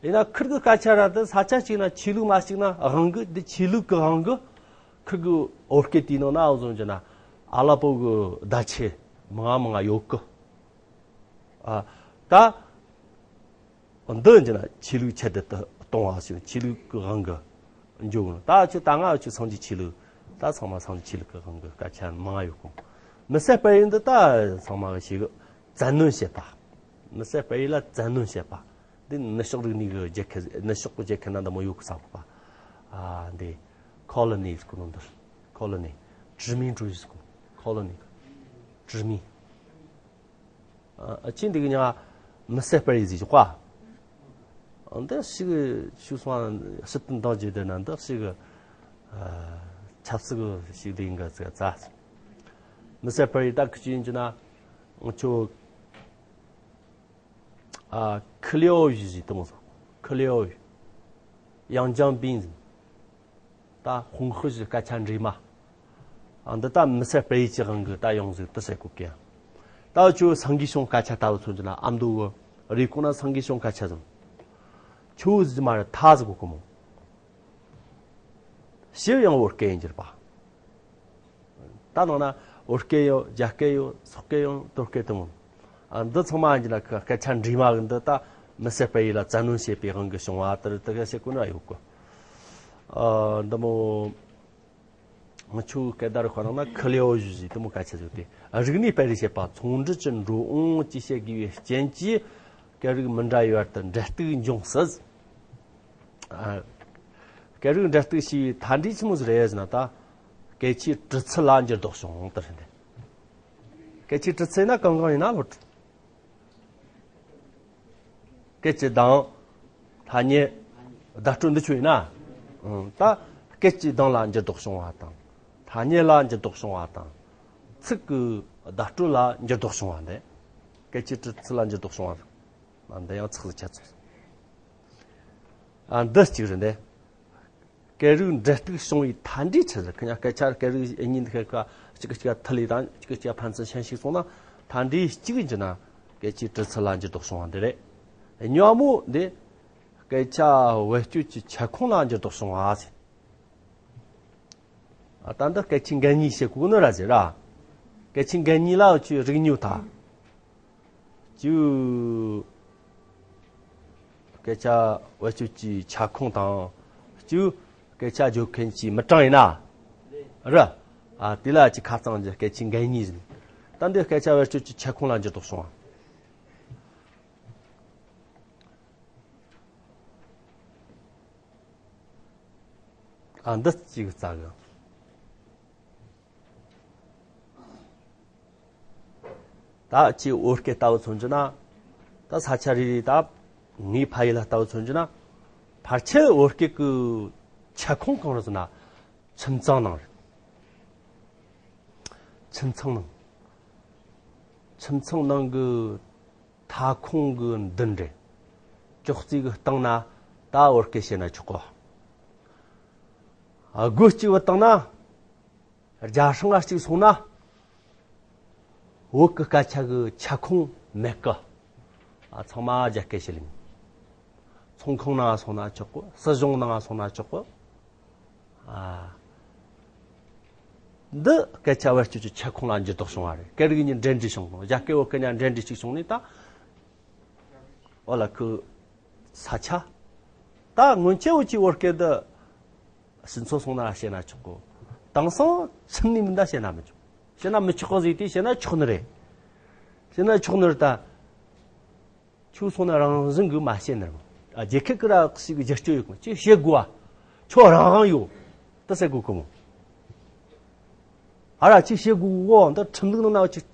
ཡིན་ན་ཁིར་གི་སྐད་ཆ་ར་དེ་ས་ཆ་གཅིག་ན་ཆོས་ལུགས་མ་གཅིག་ན་དབང་གི་འདི་ཆོས་ལུགས་ཀྱི་དབང་གི་ཁིར་གི་བོད་སྐད་དེའི་ནང་ན་འུ་ཟོ་གྱི་ན་ཨ་ལ་པོ་གི་བརྡ་ཆད་མང་ང་མང་ང་ཡོད་གི། ཨ་ད་འདི་གྱི་ན་ཆོས་ལུགས་ཁྱད་ལྡན་དུ་གཏོང་བ་ཞིག་ཆོས་ལུགས་ཀྱི་དབང་གི་འཇོག་ནོ། ད་ཆོས་ད་ང་ཆོས་སངས་རྒྱས་ཆོས་ལུགས་ད་ཚང་མ་སངས་རྒྱས་ཆོས་ལུགས་ཀྱི་དབང་གི་སྐད་ཆ་མང་ང་ཡོད་གི། མི་སེར་སྤེལ་ཡུལ་འདི་ད་ཚང་མ་གི་ཞིག་བཙན་གནོན་བྱེད་པ། མི་སེར་སྤེལ་ཡུལ་ལ་བཙན་གནོན་བྱེད་པ། འདི་ནུབ་ཕྱོགས་རིག་གནས་ཀྱི་རྒྱལ་ཁབ། ནུབ་ཕྱོགས་ཀྱི་རྒྱལ་ཁབ་ན་འདི་མོ་ཡོད་གི་ས་གོ་པ། ཨ་འདི་ཁོ་ལོ་ནི་ཟེར་གོ་ནོ་འདི། ཁོ་ལོ་ནི། 殖民主义 ཟེར་གོ། ཁོ་ལོ་ནི། 殖民། ཨ་ཅི་འདི་གི་ཉ་མི་སེར་སྤེལ་ཡུལ་ཟེར་གོ། འདི་ཞིག་ཞུ་སོང་ཞིབ་ཏུ་འདང་རྒྱས་དེ་ན་འདི་ཞིག་ཆབ་སྲིད་ཀྱི་ཞིག་ལས་འགའ་ཙི་ཙ། མི་སེར་སྤེལ་ཡུལ་ད་ཁི་ཅི་ཡིན་གྱི་ན་ང་ཆོ། ཨ་ཁི་ལེའོ་ཡུ་ཟེར་དེ་མོ་ཟེར། ཁི་ལེའོ་ཡུ། ཡང་ཅང་པིན་ཟེར། ད་ཧུང་ཧི་ཟེར་སྐད་ཆ་འདྲེས་མ། ཨ་འདི་ད་མི་སེར་སྤེལ་ཡུལ་གྱི་དབང་གི་ད་ཡོང་ཟིག་དེ་ཟེར་གོ་གི། ད་ཁྱོད་སང་གི་ཤོང་སྐད་ཆ་ལྟ་བུ་མཚོན་གྱི་ན་ཨ་མདོ་གི་རེ་ཀོ་ན་སང་གི་ཤོང་སྐད་ཆ་ཟེར། ཁྱོད་ཟེར་མ་རེད་ཐ་ཟེར་གོ་གི་མོ། ཞིབ་ཡང་བོད་སྐད་ཡིན་གྱི་རེད་པ། ད་ནང་ན་བོད་སྐད་ཡོད། རྒྱ་སྐད་ཡོད། སོག་སྐད་ཡོད། སྟོད་སྐད་དེ་མོ། ཨ་འདི་ཚང་མ་ཡིན་གྱི་ན་སྐད་ཆ་འདྲེས་མ་གི་འདི་ད་མི་སེར་སྤེལ་ཡུལ་ལ་བཙན་གནོན་བྱེད་པའི་དབང་གིས་བྱུང་བ་དེར་དེ་ག་བྱེད་དགོས་ན་ཡོད་གི། ཨ་འདི་མོ་ང་ཆོའི་སྐད་བརྡ་རུ་ཁོ་ནང་ན་ཁི་ལེའོ་ཡུ་ཟེར་དེ་མོ་སྐད་ཆ་ཟིག་སྟེ། རིག་གནས་སྤེལ་རེས་བྱེད་པ། ཚོང་འབྲེལ་གྱི་འགྲོ་འོང་བཅས་བྱེད་དགོས་པའི་རྐྱེན་གྱིས་སྐད་རིགས་མི་འདྲ་བའི་བར་དུ་འབྲེལ་གཏུག་འབྱུང་སྲིད། ཨ། སྐད་རིགས་འབྲེལ་གཏུག་བྱས་པའི་མཐའ་འབྲས་ཆི་མོ་ཟིག་རེད་ཟེར་ན་ད། སྐད་ཆའི་གྲུབ་ཚུལ་ལ་འགྱུར་ལྡོག་བྱུང་དེ་རེད་འདི། སྐད་ཆའི་གྲུབ་ཚུལ་ན་གང་གང་ཡིན་ན་ལོ། སྐད་ཀྱི་གདངས། ཐ་སྙད། བརྡ་སྤྲོད་འདི་ཆོ་ཡིན་ན། ཨང་། ད་སྐད་ཀྱི་གདངས་ལ་འགྱུར་ལྡོག་བྱུང་བ་དང་། ཐ་སྙད་ལ་འགྱུར་ལྡོག་བྱུང་བ་དང་། ཚིག་གི་བརྡ་སྤྲོད་ལ་འགྱུར་ལྡོག་བྱུང་བ་འདི། སྐད་ཀྱི་གྲུབ་ཚུལ་ལ་འགྱུར་ལྡོག་བྱུང་བ། འདི་ཡང་ཚིག་ཟིག་ཆད་སོང་། ཨ། འདི་གཅིག་རེད་འདི། སྐད་རིགས་འབྲེལ་གཏུག་བྱུང་བའི་མཐའ་འབྲས་ཆི་ཟིག་ཁི་ཉ་སྐད་ཆ་སྐད་རིགས་གཉིས་འདི་ཁ་གཅིག་གིས་གཅིག་མཐུད་ལས་དང་གཅིག་གིས་གཅིག་ཕན་ཚུན་ཤན་ཞུགས་སོང་ན་མཐའ་འབྲས་གཅིག་ཡིན་གྱི་ན་སྐད་ཆའི་གྲུབ་ཚུལ་ལ་འགྱུར་ལྡོག་བྱུང་བ་འདི་རེད། གཉིས་པ་མོ་འདི་ སྐད་ཆ་བེད་སྤྱོད་ཀྱི་ཁྱབ་ཁོངས་ལ་འགྱུར་ལྡོག་བྱུང་བ་ཟེར། ཨ། ད་འདི་སྐད་ཆའི་འགན་གཉིས་བཤད་གོ་ནི་ར་ཟེར་ར། སྐད་ཆའི་འགན་གཉིས་ལ་འུ་ཆོས་རིག་ཉོ་ཐལ། གཅིག་སྐད་ཆ་བེད་སྤྱོད་ཀྱི་ཁྱབ་ཁོངས་དང་། གཅིག་སྐད་ཆ་བརྗོད་མཁན་གྱི་མི་གྲངས་ཡིན་ན་ར། ཨ། དེ་ལ་ཅིག་ཁ་རྩང་གི་སྐད་ཆའི་འགན་གཉིས་ཟེར། ད་འདི་སྐད་ཆ་བེད་སྤྱོད་ཀྱི་ཁྱབ་ཁོངས་ལ་འགྱུར་ལྡོག་བྱུང་བ། ཨ། འདི་གཅིག་རྩ་གི། ད་ཅིག་བོད་སྐད་ལྟ་བུ་མཚོན་རྒྱུ་ན། ད་ས་ཆ་རེ་རེ་ད་ངའི་ཕ་ཡུལ་ལ་ལྟ་བུ་མཚོན་རྒྱུ་ན། ཕལ་ཆེར་བོད་སྐད་ཀྱི་ཁྱབ་ཁོངས་གང་རེད་ཟེར་ན། ཁྱིམ་ཚང་ནང་རེད། ཁྱིམ་ཚང་ནང་། ཁྱིམ་ཚང་ནང་གི་མཐའ་ཁོངས་ཀྱི་མདུན་རེད། ཅོག་ཙེ་གི་སྟེང་ན་ད་བོད་སྐད་བཤད་ན་ཆོག་གོ། སྒོ་གཅིག་བུད་བཏང་ན། རྒྱ་སྲང་ང་གཅིག་སོང་ན། བོད་ཀྱི་སྐད་ཆ་གི་ཁྱབ་ཁོངས་མེད་གི། ཨ། ཚང་མ་རྒྱ་སྐད་བཤད་ལེ། ཚོང་ཁང་ནང་སོང་ན་ཆོག་གི། སྲིད་གཞུང་ནང་སོང་ན་ཆོག་གི། ཨ། འདི་སྐད་ཆ་བེད་སྤྱོད་ཀྱི་ཁྱབ་ཁོངས་ལ་འགྱུར་ལྡོག་བྱུང་བ་རེད། སྐད་རིགས་གཉིས་འབྲེལ་འདྲིས་བྱུང་། རྒྱ་སྐད་བོད་སྐད་གཉིས་འབྲེལ་འདྲིས་གཅིག་བྱུང་ནས་ད། འོ་ལ་ཁུ། ས་ཆ། ད་སྔོན་ཆད་འུ་ཆོས་བོད་སྐད་འདི། ཕྱི་ཚོ་སོང་ན་བཤད་ན་ཆོག་གོ། དེང་སང་ཁྱིམ་ནས་མིན་ད་བཤད་ན་མི་ཆོག། བཤད་ན་མི་ཆོག་གི་ཟིག་དེ་བཤད་ན་ཆོག་ནི་རེད། བཤད་ན་ཆོག་ནི་རེད་ད། ཁྱོད་སོང་ན་རང་བཞིན་གྱིས་མ་བཤད་ནི་རེད་མོ། ཨ། རྒྱལ་ཁབ་ཀྱི་ར་ཞིག་གི་རྒྱབ་སྐྱོར་ཡོད་གི་མོ། ཁྱོད་བཤད་དགོས་ཨ། ཁྱོད་རང་དབང་ཡོད། དེ་ཟེར་དགོས་གི་མོ། ཨ་ར། ཁྱོད་བཤད་དགོས་གོ། འདི་ཁྲིམས་ལུགས་ནང་ན་ཅིག།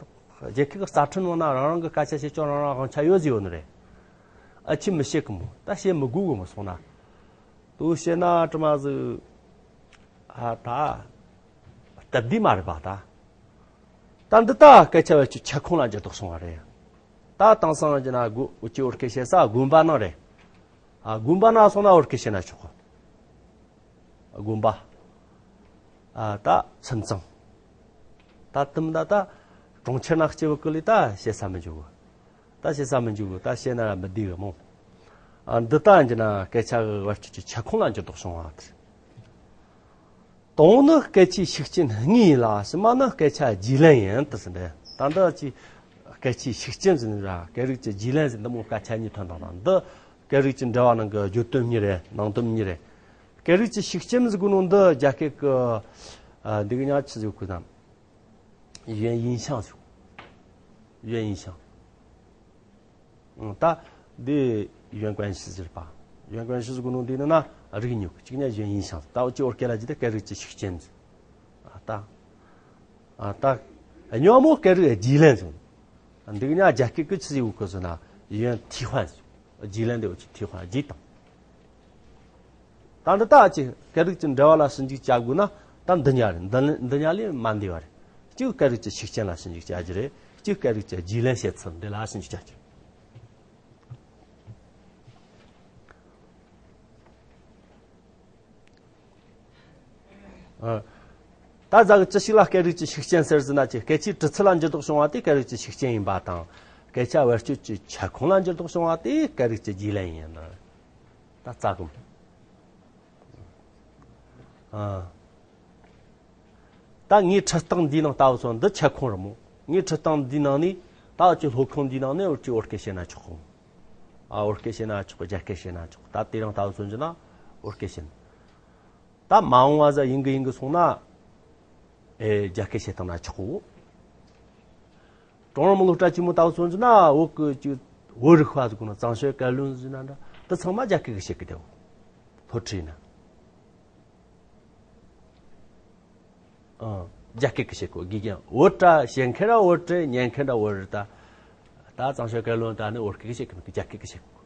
རྒྱལ་ཁབ་ཀྱི་རྩ་ཁྲིམས་ནང་ན་རང་རང་གི་སྐད་ཆ་བཤད་ཆོག། རང་རང་དབང་ཆ་ཡོད་ཟེར་ཡོད་ནི་རེད། ཨ། ཁྱོད་མི་བཤད་གི་མོ། ད་བཤད་མི་དགོས་གི་མོ། སོང་ན། དེ་བཤད་ན་དྲི་མ་ཟིག། ཨ། ད་སྟབས་བདེ་མ་རེད་པ་ད། ད་འདི་ད་སྐད་ཆ་བེད་སྤྱོད་ཁྱབ་ཁོངས་ལ་འགྱུར་ལྡོག་སོང་བ་རེད། ད་དེང་སང་གི་ན་དགོ། འུ་ཆོས་བོད་སྐད་བཤད་ས་དགོན་པ་ནང་རེད། ཨ། དགོན་པ་ནང་སོང་ན་བོད་སྐད་བཤད་ན་ཆོག་གི། དགོན་པ། ཨ། ད་ཁྱིམ་ཚང་། ད་དེ་མིན་ད་ད་གྲོང་ཁྱེར་ནང་སྐྱེ་བོ་ཀུན་ལས་ད་བཤད་ས་མི་འཇུག་གི། ད་བཤད་ས་མི་འཇུག་གི། ད་བཤད་ན་ར་མི་བདེ་གི་མོ། ཨ། འདི་ལྟ་ཡིན་གྱི་ན་སྐད་ཆ་གི་བེད་སྤྱོད་ཀྱི་ཁྱབ་ཁོངས་ལ་འགྱུར་ལྡོག་བྱུང་བ་དེ། དང་པོ་ནི་སྐད་ཆའི་ཤུགས་རྐྱེན་དངོས་ཡིན་ལ། ཕྱི་མ་ནི་སྐད་ཆ་རྒྱུས་ལོན་ཡིན་དུ་ཟིན་པས། ད་འདི་ཅི། སྐད་ཆའི་ཤུགས་རྐྱེན་ཟེར་ན་ར་སྐད་རིགས་ཀྱི་རྒྱུས་ལོན་ཟེར། འདི་མོ་སྐད་ཆ་གཉིས་ཐོན་དང་དང་། འདི་སྐད་རིགས་ཀྱི་འབྲེལ་བ་ནང་གི་བརྗོད་དོན་གཉིས་རེད། ནང་དོན་གཉིས་རེད། སྐད་རིགས་ཀྱི་ཤུགས་རྐྱེན་ཟེར་གོ་ནོ་འདི་རྒྱ་སྐད་ཀྱི། ཨ། འདི་གི་མྱིང་ཆི་ཟེར་གོ་ན། 语言影响ཟེར། 语言影响。 ཨང་། ད་འདི་语言关系ཟེར་པ། 语言关系ཟེར་གོ་ནོ་འདི་ནི་ན་རིག་ཉོག་གཅིག་ཉ་语言影响ཟེར། ད་འུ་ཅི་བོད་སྐད་ལ་ཇི་ལྟར་སྐད་རིགས་ཀྱི་ཤུགས་རྐྱེན་ཟེར། ཨ། ད། ཨ། ད་ཉོ་མོ་སྐད་རིགས་རྒྱུས་ལོན་ཟེར། འདི་གི་ཉ་རྒྱ་སྐད་ཀྱི་ཆི་ཟེར་གོ་ཟེར་ན་语言替换ཟེར། རྒྱུས་ལོན་འདི་འུ་ཅི་替换རྒྱུས་དང་། ད་འདི་ལྟ་ཅི་སྐད་རིགས་ཀྱི་འབྲེལ་བ་ལ་ཞིབ་འཇུག་བྱ་དགོས་ན། ད་འདི་ཉ་རེད། འདི་འདི་ཉ་ལས་མ་འདས་པ་རེད། གཅིག་སྐད་རིགས་ཀྱི་ཤུགས་རྐྱེན་ལ་ཞིབ་འཇུག་བྱ་རྒྱུ་རེད། གཅིག་སྐད་རིགས་ཀྱི་རྒྱུས་ལོན་བྱེད་ཚུལ་འདི་ལ་ཞིབ་འཇུག་བྱ་རྒྱུ། ཨ། ད་ཟ་གི་ཅི་ཞིག་ལ་སྐད་རིགས་ཀྱི་ཤུགས་རྐྱེན་ཟེར་ཟེར་ན་ཅི། སྐད་ཆའི་གྲུབ་ཚུལ་ལ་འགྱུར་ལྡོག་བྱུང་བ་དེ་སྐད་རིགས་ཀྱི་ཤུགས་རྐྱེན་ཡིན་པ་དང་། སྐད་ཆ་བེད་སྤྱོད་ཀྱི་ཁྱབ་ཁོངས་ལ་འགྱུར་ལྡོག་བྱུང་བ་དེ་སྐད་རིགས་ཀྱི་རྒྱུས་ལོན་ཡིན། ད་རྩ་གི། ཨ། ད་ངའི་ཁྲི་སྟེང་འདིའི་ནང་ལྟ་བུ་སོང་འདི་ཁྱབ་ཁོངས་རེད་མོ། ངའི་ཁྲི་སྟེང་འདིའི་ནང་ནས་ད་འུ་ཅི་སློབ་ཁང་འདིའི་ནང་ནས་འུ་ཅི་བོད་སྐད་བཤད་ན་ཆོག་གོ། ཨ། བོད་སྐད་བཤད་ན་ཆོག་གོ། རྒྱ་སྐད་བཤད་ན་ཆོག་གོ། ད་དེ་རིང་ལྟ་བུ་སོང་རྒྱུ་ན་བོད་སྐད་བཤད་ན། ད་མ་འོངས་པ་ཟ་ཡིན་གི་ཡིན་གི་སོང་ན། ཨེ། རྒྱ་སྐད་བཤད་བཏང་ན་ཆོག་གོ། ཀྲུང་དབྱང་མི་སློབ་གྲྭ་ཆེན་མོ་ལྟ་བུ་སོང་རྒྱུ་ན་བོད་ཀྱི་ཅིག་བོད་རིག་པ་ཟེར་གོ་ནོ། 张学改论ཟེར་ན་འདྲ། དེ་ཚང་མ་རྒྱ་སྐད་ཀྱི་བཤད་གི་དེའོ། སློབ་ཁྲིད་ཡིན་ན། ཨང་། རྒྱ་སྐད་ཀྱི་བཤད་གོ། དགེ་རྒན་བོད་ར་བཤད་མཁན་ར་བོད་རེད། ཉན་མཁན་ར་བོད་རེད། ད་ད་张学改论ད་ནི་བོད་སྐད་ཀྱི་བཤད་གི་མི་འདུག་རྒྱ་སྐད་ཀྱི་བཤད་གོ།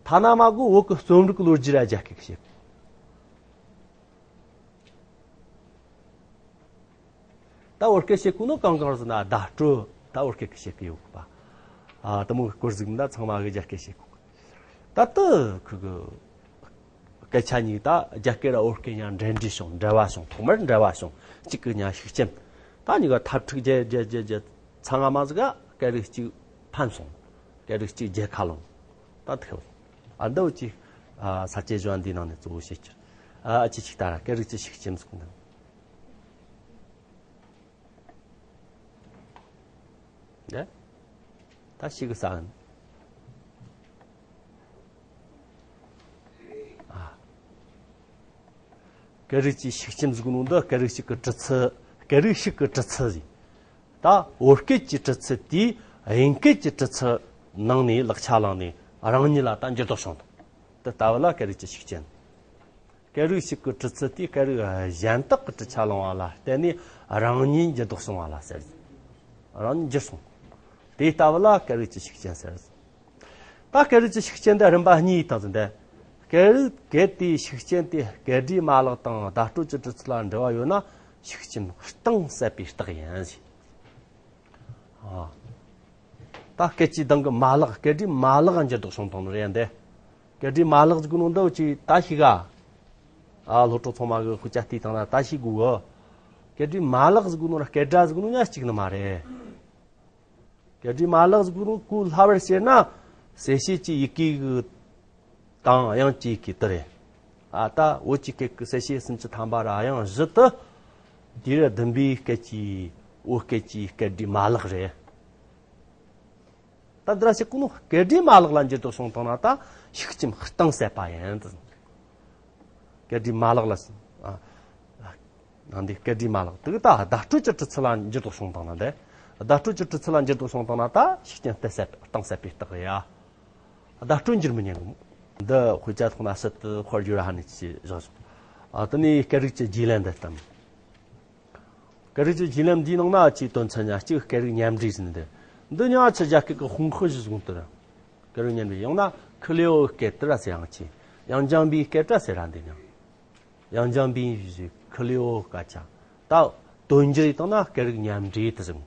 ཐ་ན་མ་གོ་བོད་ཀྱི་རྩོམ་རིག་གི་ལོ་རྒྱུས་ར་རྒྱ་སྐད་ཀྱི་བཤད་གོ། ད་བོད་སྐད་བཤད་གོ་ནོ་གང་གང་ཟེར་ན་བརྡ་སྤྲོད་ད་བོད་སྐད་ཀྱི་བཤད་གི་ཡོད་གི་པ། ཨ། དེ་མོ་སྐོར་ཟིག་མིན་ད་ཚང་མ་གི་རྒྱ་སྐད་བཤད་གོ། ད་དེ་ཁུ་གི་སྐད་ཆ་གཉིས་ད་རྒྱ་སྐད་ར་བོད་སྐད་ཡང་འབྲེལ་འདྲིས་བྱུང་། འབྲེལ་བ་བྱུང་། ཐོག་མར་འབྲེལ་བ་བྱུང་། གཅིག་གི་ཉ་ཤུགས་རྐྱེན། ད་གཉིས་ཀ་འཐབ་འཁྲུག་བརྒྱབ་བརྒྱབ་བརྒྱབ་བརྒྱབ་ཚང་མ་ཟིག་ག་སྐད་རིགས་གཅིག་ཕམ་སོང་། སྐད་རིགས་གཅིག་རྒྱལ་ཁ་ལོངས། ད་དེ་ཁེལ་སོང་། ཨ་འདི་འུ་ཅི་ས་བཅད་གཞུང་འདིའི་ནང་ནས་གཙོ་བོ་བཤད་ཀྱི། ཨ་ཅི་ཅིག་ལྟ་ར་སྐད་རིགས་ཀྱི་ཤུགས་རྐྱེན་ཟེར་གོ་ནོ་འདི། ད་ཤེས་གི་ས་ཨ། སྐད་རིགས་ཀྱི་ཤུགས་རྐྱེན་ཟེར་གོ་ནོ་འདི་སྐད་རིགས་ཤིག་གི་གྲུབ་ཚུལ། སྐད་རིགས་ཤིག་གི་གྲུབ་ཚུལ་ཟེར། ད་བོད་སྐད་ཀྱི་གྲུབ་ཚུལ་དེས་དབྱིན་སྐད་ཀྱི་གྲུབ་ཚུལ་ནང་ནས་ལག་ཆ་བླངས་ནས་རང་ཉིད་ལ་ད་འགྱུར་ལྡོག་བྱུང་དང་། དེ་ལྟ་བུ་ལ་སྐད་རིགས་ཀྱི་ཤུགས་རྐྱེན། སྐད་རིགས་ཤིག་གི་གྲུབ་ཚུལ་དེས་སྐད་རིགས་གཞན་དག་གི་གྲུབ་ཆ་བླངས་པ་ལ་བརྟེན་ནས་རང་ཉིད་འགྱུར་ལྡོག་བྱུང་བ་ལ་ཟེར། རང་ཉིད་འགྱུར་སོང་། དེ་ལྟ་བུ་ལ་སྐད་རིགས་ཀྱི་ཤུགས་རྐྱེན་ཟེར། ད་སྐད་རིགས་ཀྱི་ཤུགས་རྐྱེན་དེ་རིམ་པ་གཉིས་དང་ཟིན་ཏེ། སྐད་རིགས་སྐད་དེའི་ཤུགས་རྐྱེན་དེ་སྐད་སྒྲའི་མ་ལག་དང་བརྡ་སྤྲོད་ཀྱི་གྲུབ་ཚུལ་ལ་འབྲེལ་བ་ཡོད་ན་ཤུགས་རྐྱེན་གཏིང་ཟབ་པའི་རྟགས་ཡིན་ཟེར། ཨ། ད་སྐད་ཀྱི་གདངས་ཀྱི་མ་ལག་སྐད་སྒྲའི་མ་ལག་འགྱུར་ལྡོག་བྱུང་བཏང་ནི་རེད་འདི། སྐད་སྒྲའི་མ་ལག་ཟེར་གོ་ནོ་འདི་ཅིག་ད་ཤེས་ག་ཨ་སློབ་གྲོགས་ཚང་མ་གི་དཔེ་ཆ་བལྟས་བཏང་ན་ད་ཤེས་དགོས་གི། སྐད་སྒྲའི་མ་ལག་ཟེར་གོ་ནོ་ར་སྐད་སྒྲ་ཟེར་གོ་ནོ་གཉིས་གཅིག་ནི་མ་རེད། སྐད་སྒྲའི་མ་ལག་ཟེར་གོ་ནོ་གོ་སླ་བར་བཤད་ན་གསལ་བྱེད་ཀྱི་ཡི་གེ་གི་དང་དབྱངས་ཀྱི་ཡི་གེ་དེ་རེད། ཨ་ད་བོད་ཀྱི་སྐད་ཀྱི་གསལ་བྱེད་སུམ་ཅུ་ཐམ་པ་ར་དབྱངས་བཞི་དེ། དུས་རབས་བདུན་པའི་སྐད་ཀྱི་བོད་སྐད་ཀྱི་སྐད་སྒྲའི་མ་ལག་རེད། ད་འདི་ར་ཞིག་གོ་ནོ་སྐད་སྒྲའི་མ་ལག་ལ་འགྱུར་ལྡོག་བྱུང་བཏང་ན་ད་ཤུགས་རྐྱེན་གཏིང་ཟབ་པ་ཡིན་ད། སྐད་སྒྲའི་མ་ལག་ལ་ཨ། ནང་འདི་སྐད་སྒྲའི་མ་ལག་དེ་གི་ད་བརྡ་སྤྲོད་ཀྱི་གྲུབ་ཚུལ་ལ་འགྱུར་ལྡོག་བྱུང་བཏང་ན་འདི། བརྡ་སྤྲོད་ཀྱི་གྲུབ་ཚུལ་ལ་འགྱུར་ལྡོག་བྱུང་བཏང་ན་ད་ཤུགས་རྐྱེན་གཏིང་ཟབ་གཏིང་ཟབ་པའི་རྟགས་རེད་ཡ། བརྡ་སྤྲོད་འགྱུར་མི་ཉན་གི་མོ། འདི་དཔེ་ཆ་ཐོག་ན་ཟུར་དུ་དཔར་བསྒྱུར་ཧ་ནས་ཅི་བཞག་སོང་། ཨ་དེ་ནས་སྐད་རིགས་ཀྱི་རྗེས་ལུས་འདི་ལྟ་མོ། སྐད་རིགས་ཀྱི་རྗེས་ལུས་འདིའི་ནང་ན་ཅིག་དོན་ཚན་ཉ་གཅིག་སྐད་རིགས་མཉམ་འདྲེས་ཟེར་ནི་འདི། འདི་ཉ་ཆ་རྒྱ་སྐད་ཀྱི་ཧུང་ཧི་ཞུ་ཟུང་དུ་ར། སྐད་རིགས་མཉམ་འདྲེས་ཡང་ན་ཁི་ལེའོ་སྐད་དུ་ར་ཟེར་ཡང་ཆེ། ཡང་ལྗང་བའི་སྐད་དྲ་ཟེར་ར་འདི་ཉ། ཡང་ལྗང་བའི་ཞུ་ཁི་ལེའོ་སྐད་ཆ། ད་དོན་འགྱུར་ཡིན་དང་ན་སྐད་རིགས་མཉམ་འདྲེས་དུ་ཟེར།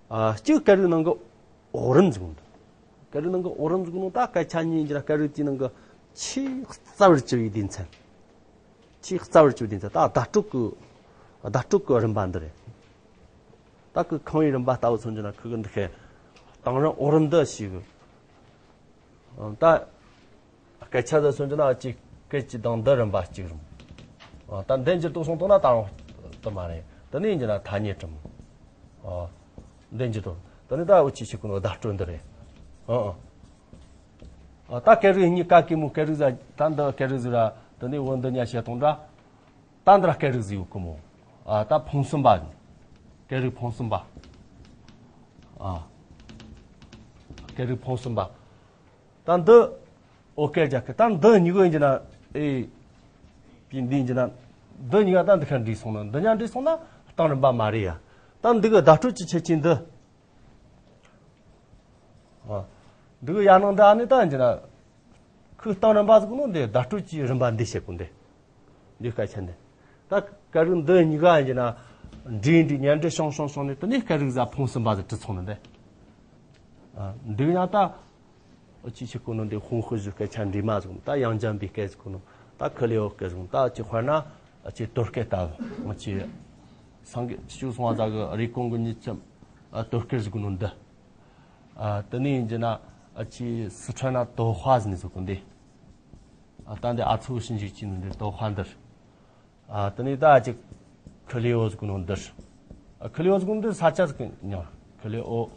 ཨ་གཅིག་སྐད་རིགས་ནང་གི་འོག་རིམ་ཟེར་གོ་ནོ། སྐད་རིགས་ནང་གི་འོག་རིམ་ཟེར་གོ་ནོ་ད་སྐད་ཆ་གཉིས་འགྱུར་སྐད་རིགས་དེའི་ནང་གི་ཆེས་རྩ་བར་གྱུར་པའི་སྡེ་ཚན། ཆེས་རྩ་བར་གྱུར་པའི་སྡེ་ཚན་ད་བརྡ་སྤྲོད་ཀྱི་བརྡ་སྤྲོད་ཀྱི་རིམ་པ་འདི་རེད། ད་ཁོ་ཁང་བའི་རིམ་པ་ལྟ་བུ་མཚོན་རྒྱུ་ན་ཁོ་གི་འདི་ཁའི་གཏང་རིམ་འོག་རིམ་འདི་ཞིག་གི། ད་སྐད་ཆ་ཟེར་སོང་རྒྱུ་ན་གཅིག་སྐད་ཀྱི་གདངས་འདི་རིམ་པ་གཅིག་རིམ། ཨ་ད་འདི་འགྱུར་ལྡོག་སོང་བཏང་ན་ད་རུང་དུ་མ་རེད། དེ་ནས་ཡིན་རྒྱུ་ན་ཐ་སྙད་གྲུབ། ཨ་འདི་འགྱུར་ལྡོག་དེ་ནས་ད་འུ་ཅི་ཞིག་གོ་ནོ་བརྡ་སྤྲོད་འདི་རེད། ཨ་ཨ་ད་སྐད་རིགས་གཉིས་ཀ་གི་མོ་སྐད་རིགས་ཟ་ད་འདི་སྐད་རིགས་ཟིག་ར་དེ་ནས་འོ་འདི་ཉ་བཤད་གཏོང་འདྲ། ད་འདི་ར་སྐད་རིགས་ཟིག་ཡོད་གི་མོ། ཨ་ད་ཕུང་གསུམ་པ། སྐད་རིགས་ཕུང་གསུམ་པ། ཨ་སྐད་རིགས་ཕུང་གསུམ་པ། ད་འདི་ཨོ་སྐད་རྒྱག་གི་ད་འདི་གཉིས་ཀ་ཡིན་གྱི་ན་ཨེ། པི་འདི་ཡིན་གྱི་ན། འདི་གཉིས་ཀ་ད་འདི་ཁ་འདྲིས་སོང་ན་འདི་ཉ་འདྲིས་སོང་ན་གཏང་རིམ་པ་མ་རེད་ཡ། ད་འདི་གི་བརྡ་སྤྲོད་ཀྱི་ཁྱད་ཆོས་འདི། ཨ། འདི་གི་ཡ་ནང་འདི་ཨ་ནི་ད་ཡིན་གྱི་ན། ཁོས་གཏང་རིམ་པ་ཟིག་ནོ་འདི་བརྡ་སྤྲོད་ཀྱི་རིམ་པ་འདི་བཤད་གོ་འདི། འདི་སྐད་ཆ་འདི། ད་སྐད་རིགས་འདི་གཉིས་ཀ་ཡིན་ན། འདྲེས་འདྲེས་ཉན་འདྲེས་བྱུང་བྱུང་བྱུང་ནས་དེ་ནས་སྐད་རིགས་ཟ་ཕུང་གསུམ་པ་ཟིག་གྲུབ་སོང་ནི་འདི། ཨ། འདི་ཡང་ད། ཨ་ཅི་ཞིག་གོ་ནོ་འདི་ཧུང་ཧི་ཞུ་སྐད་ཆ་འདྲེས་མ་ཟིག་ད་ཡང་ལྗང་བའི་སྐད་ཟིག་གོ་ནོ། ད་ཁི་ལེའོ་སྐད་ཟིག་ད་ཅི་དཔེར་ན། ཨ་ཅི་དོལ་སྐད་ལྟ་བུ། ཨ་ཅི། སངས་རྒྱས་ཆོས་སོང་བ་ཟ་གི་རེ་སྐོང་གི་ཉིད་ཙམ། ཨ་དོལ་སྐད་ཟིག་གོ་ནོ་འདི། ཨ་དེ་ནས་ཡིན་གྱི་ན། ཨ་ཅི་སི་ཁྲོན་ན་དོ་ཧྭ་ཟེར་ནས་ཟེར་གོ་འདི། ཨ་ད་འདི་ཨ་ཚོ་ཞིང་ཞིག་ཅིག་ནི་འདི་དོ་ཧྭ་འདིར། ཨ་དེ་ནས་ད་ཨ་ཅི་ཁི་ལེའོ་ཟེར་གོ་ནོ་འདིར། ཨ་ཁི་ལེའོ་ཟེར་གོ་ནོ་འདི་ས་ཆ་ཟིག་གི་མྱིང་། ཁི་ལེའོ།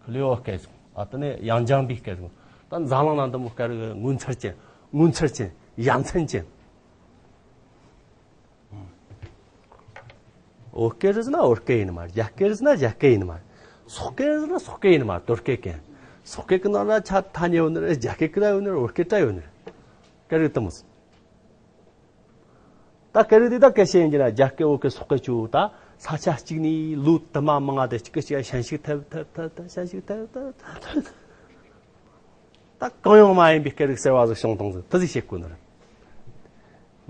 ཁི་ལེའོ་སྐད་ཟེར། ཨ་དེ་ནས་ཡང་ལྗང་བའི་སྐད་ཟེར། ད་འཛམ་གླིང་ན་འདི་མོ་སྐད་རིགས་ངོ་མཚར་ཅན། ངོ་མཚར་ཅན། ཡ་མཚན་ཅན། བོད་སྐད་རེད་ཟེར་ན་བོད་སྐད་ཡིན་ནི་མ་རེད། རྒྱ་སྐད་རེད་ཟེར་ན་རྒྱ་སྐད་ཡིན་ནི་མ་རེད། སོག་སྐད་རེད་ཟེར་ན་སོག་སྐད་ཡིན་ནི་མ་རེད། དོལ་སྐད་ཀྱང་། སོག་སྐད་ཀྱི་ནང་ལ་ཆ་ཐ་སྙད་ཡོད་ནི་རེད། རྒྱ་སྐད་ཀྱི་ར་ཡོད་ནི་རེད། བོད་སྐད་ར་ཡོད་ནི་རེད། སྐད་རིགས་དུ་མོ་ཟེར། ད་སྐད་རིགས་དེ་ད་སྐད་བཤད་ཡིན་གྱི་ན་རྒྱ་སྐད་བོད་སྐད་སོག་སྐད་ཆུ་ད་ས་ཆ་གཅིག་ནས་ལོ་དུ་མ་མང་ང་དེ་གཅིག་གི་གཅིག་ཞན་ཞིག་ཐེབས་ཐེབས་ཐེབས་ཐེབས་ཞན་ཞིག་ཐེབས་ཐེབས་ཐེབས། ད་གང་ཡང་མ་ཡིན་པའི་སྐད་རིགས་གསར་བ་ཟིག་བྱུང་བཏང་ཟིག་དེ་ཟིག་བཤད་དགོས་ནི་རེད།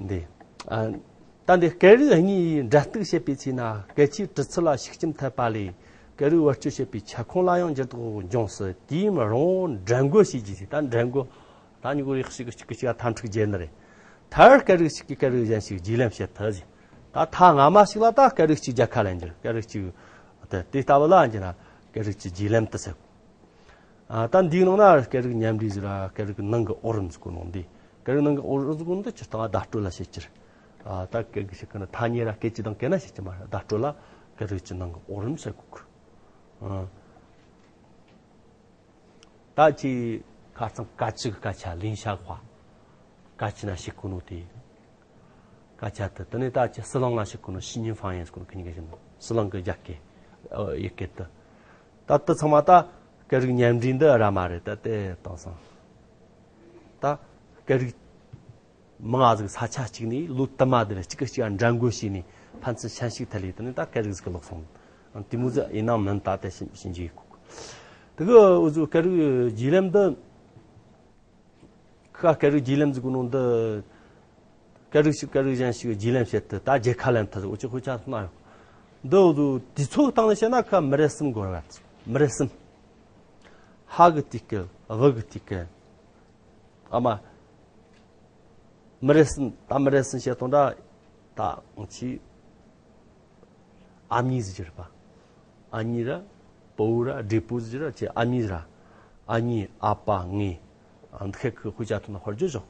འདི། ཨ། ད་འདི་སྐད་རིགས་གཉིས་འབྲེལ་གཏུག་བྱེད་པའི་ཚེ་ན་སྐད་ཆའི་གྲུབ་ཚུལ་ལ་ཤུགས་རྐྱེན་ཐེབས་པ་ལས་སྐད་རིགས་བེད་སྤྱོད་བྱེད་པའི་ཁྱབ་ཁོངས་ལ་ཡང་འགྱུར་ལྡོག་འབྱུང་སྲིད། དུས་ཡུན་རིང་བོར་འགྲན་རྒོལ་བྱེད་རྒྱུ་ཞིག་ད་འགྲན་རྒོལ། ད་མྱུ་གུ་རེ་ཞིག་གཅིག་གིས་གཅིག་ལ་འཐབ་འཁྲུག་བརྒྱབ་ནི་རེད། མཐར་སྐད་རིགས་ཤིག་གིས་སྐད་རིགས་གཞན་ཞིག་རྗེས་ལེན་བྱེད་ཐུབ་ཟིག་ད་ཐ་སྔ་མ་ཞིག་ལ་ད་སྐད་རིགས་གཅིག་རྒྱལ་ཁ་ལེན་རྒྱུ། སྐད་རིགས་གཅིག་དེ་དེ་ལྟ་བུ་ལ་འགྱུར་ན་སྐད་རིགས་གཅིག་རྗེས་ལེན་དུ་ཟེར། ཨ། ད་འདིའི་ནང་ན་སྐད་རིགས་མཉམ་འདྲེས་ཟེར་ར། སྐད་རིགས་ནང་གི་འོག་རིམ་ཟེར་གོ་ནོ་འདི། སྐད་རིགས་ནང་གི་འོག་རིམ་ཟེར་གོ་ནོ་འདི་སྤྱིར་བཏང་བརྡ་སྤྲོད་ལ་བཤད་རྒྱུ་རེད། ཨ། ད་སྐད་གི་ཞིག་གི་ནི་ཐ་སྙད་ར་སྐད་ཅིག་དང་སྐད་ན་བཤད་རྒྱུ་མ་རེད། བརྡ་སྤྲོད་ལ་སྐད་རིགས་ཀྱི་ནང་གི་འོག་རིམ་ཟེར་གོ་གི། ཨ། ད་ཅི་ཁ་སང་སྐད་ཅིག་གི་སྐད་ཆ་ལིན་ཤ་ཧྭ་སྐད་ཅིག་ན་བཤད་གོ་ནོ་དེ། སྐད་ཆ་དེ། དེ་ནས་ད་ཅི་ཟི་ལིང་ང་བཤད་གོ་ནོ་ཞི་ཉིན་ཧྥང་ཡན་ཟེར་གོ་ནོ་ཁི་གཉིས་ཀ་བཤད་ནོ། ཟི་ལིང་གི་རྒྱ་སྐད། ཨ། ཡི་གེ་དེ། ད་དེ་ཚང་མ་ད་སྐད་རིགས་མཉམ་འདྲེས་འདི་ར་མ་རེད། ད་དེ་དེང་སང་ད་སྐད་རིགས་མང་ང་ཟིག་ས་ཆ་གཅིག་ནས་ལོ་དུ་མ་དེ་ལ་གཅིག་གིས་གཅིག་འགྲན་རྒོལ་བྱས་ནས་ཕན་ཚུན་ཤན་ཤུགས་ཐེབས་ལས། དེ་ནས་ད་སྐད་རིགས་ཟིག་གི་ལོག་སོང་། དེ་མོ་ཟིག་ཡིན་ནམ་མིན། ད་དེ་ཕྱིན་ཕྱིན་ཅི་ཡིན་གོ། དེ་གི་འུ་ཚོ་སྐད་རིགས་བརྒྱུད་ལམ་འདི། ཁ་སྐད་རིགས་བརྒྱུད་ལམ་ཟེར་གོ་ནོ་འདི། སྐད་རིགས་ཤིག་སྐད་རིགས་གཞན་ཞིག་བརྒྱུད་ལམ་བྱེད་དུས། ད་རྒྱལ་ཁ་ལེན་ཐུབ་ཟིག་འུ་ཅག་དཔེ་ཆ་སྣ་ཡོད། འདི་འུ་ཚོ་དུས་ཚོད་སྟེང་ནས་བཤད་ན་ཁ་མི་རེ་གསུམ་འགོར་བ། མི་རེ་གསུམ། ཧ་གི་དུས་སྐབས། བུ་གི་དུས་སྐབས། ཨ་མ། མི་རེ་གསུམ། ད་མི་རེ་གསུམ་བཤད་སྟངས་འདྲ། ད་ང་ཆི། ཨ་མྱེས་ཟེར་རྒྱུ་རེད་པ། ཨ་མྱེས་ར། བུ་བོ་ར། བགྲེས་པོ་ཟེར་རྒྱུ་ར། ཆི། ཨ་མྱེས་ར། ཨ་མྱེས། ཨ་ཕ། ངེ། ཨ། འདི་སྐད་གི་དཔེ་ཆ་ཐོག་ན་ཧོར་རྒྱུ་བཞག།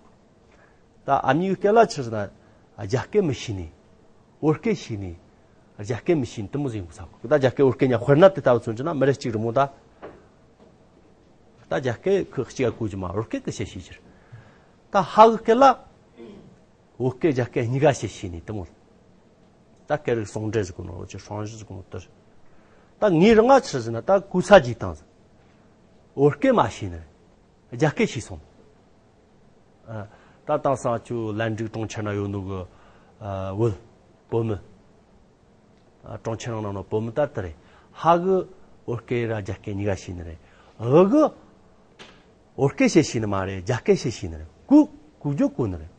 ད་ཨ་མྱེས་གི་སྐད་ལ་ཆི་ཟེར་ན། རྒྱ་སྐད་མི་ཤེས་ནི། བོད་སྐད་ཤེས་ནི། རྒྱ་སྐད་མི་ཤེས་ནི་དེ་མོ་ཟིག་ཡོང་གི་ས་གོ། ད་རྒྱ་སྐད་བོད་སྐད་གཉིས་ཀ་དཔེར་ན་དེ་ལྟ་བུ་མཚོན་རྒྱུ་ན་མི་རེ་གཅིག་རེད་མོ། ད་ད་རྒྱ་སྐད་ཁོ་གཅིག་ག་གོ་རྒྱུ་མ། བོད་སྐད་གི་བཤད་ཤེས་རྒྱུ་རེད། ད་ཧ་གི་སྐད་ལ། བོད་སྐད་རྒྱ་སྐད་གཉིས་ཀ་བཤད་ཤེས་ནི་དེ་མོ། ད་སྐད་རིགས་ཟུང་འབྲེལ་ཟེར་གོ་ནོ། འུ་ཅག་ཧྲང་ཞི་ཟེར་གོ་ནོ་དེ་རེད། ད་ངའི་རང་ང་ཆི་ཟེར་ན། ད་གོ་ས་རྒྱས་བཏང་ཟིག། བོད་སྐད་མ་ཤེས་ནི་རེད། རྒྱ་སྐད་ཤེས་སོང་། ཨ། ད་དེང་སང་ཁྱོད་ལན་ཀྲུའུ་གྲོང་ཁྱེར་ན་ཡོད་ནོ་གི། ཨ། བུ། བུ་མོ། ཨ། གྲོང་ཁྱེར་ནང་ན་ཡོད་ནོ་བུ་མོ་ད་དེ་རེད། ཧ་གི་བོད་སྐད་ར་རྒྱ་སྐད་གཉིས་ཀ་ཤེས་ནི་རེད། བུ་གི་བོད་སྐད་བཤད་ཤེས་ནི་མ་རེད། རྒྱ་སྐད་བཤད་ཤེས་ནི་རེད། གོ། གོ་རྒྱུ་གོ་ནི་རེད།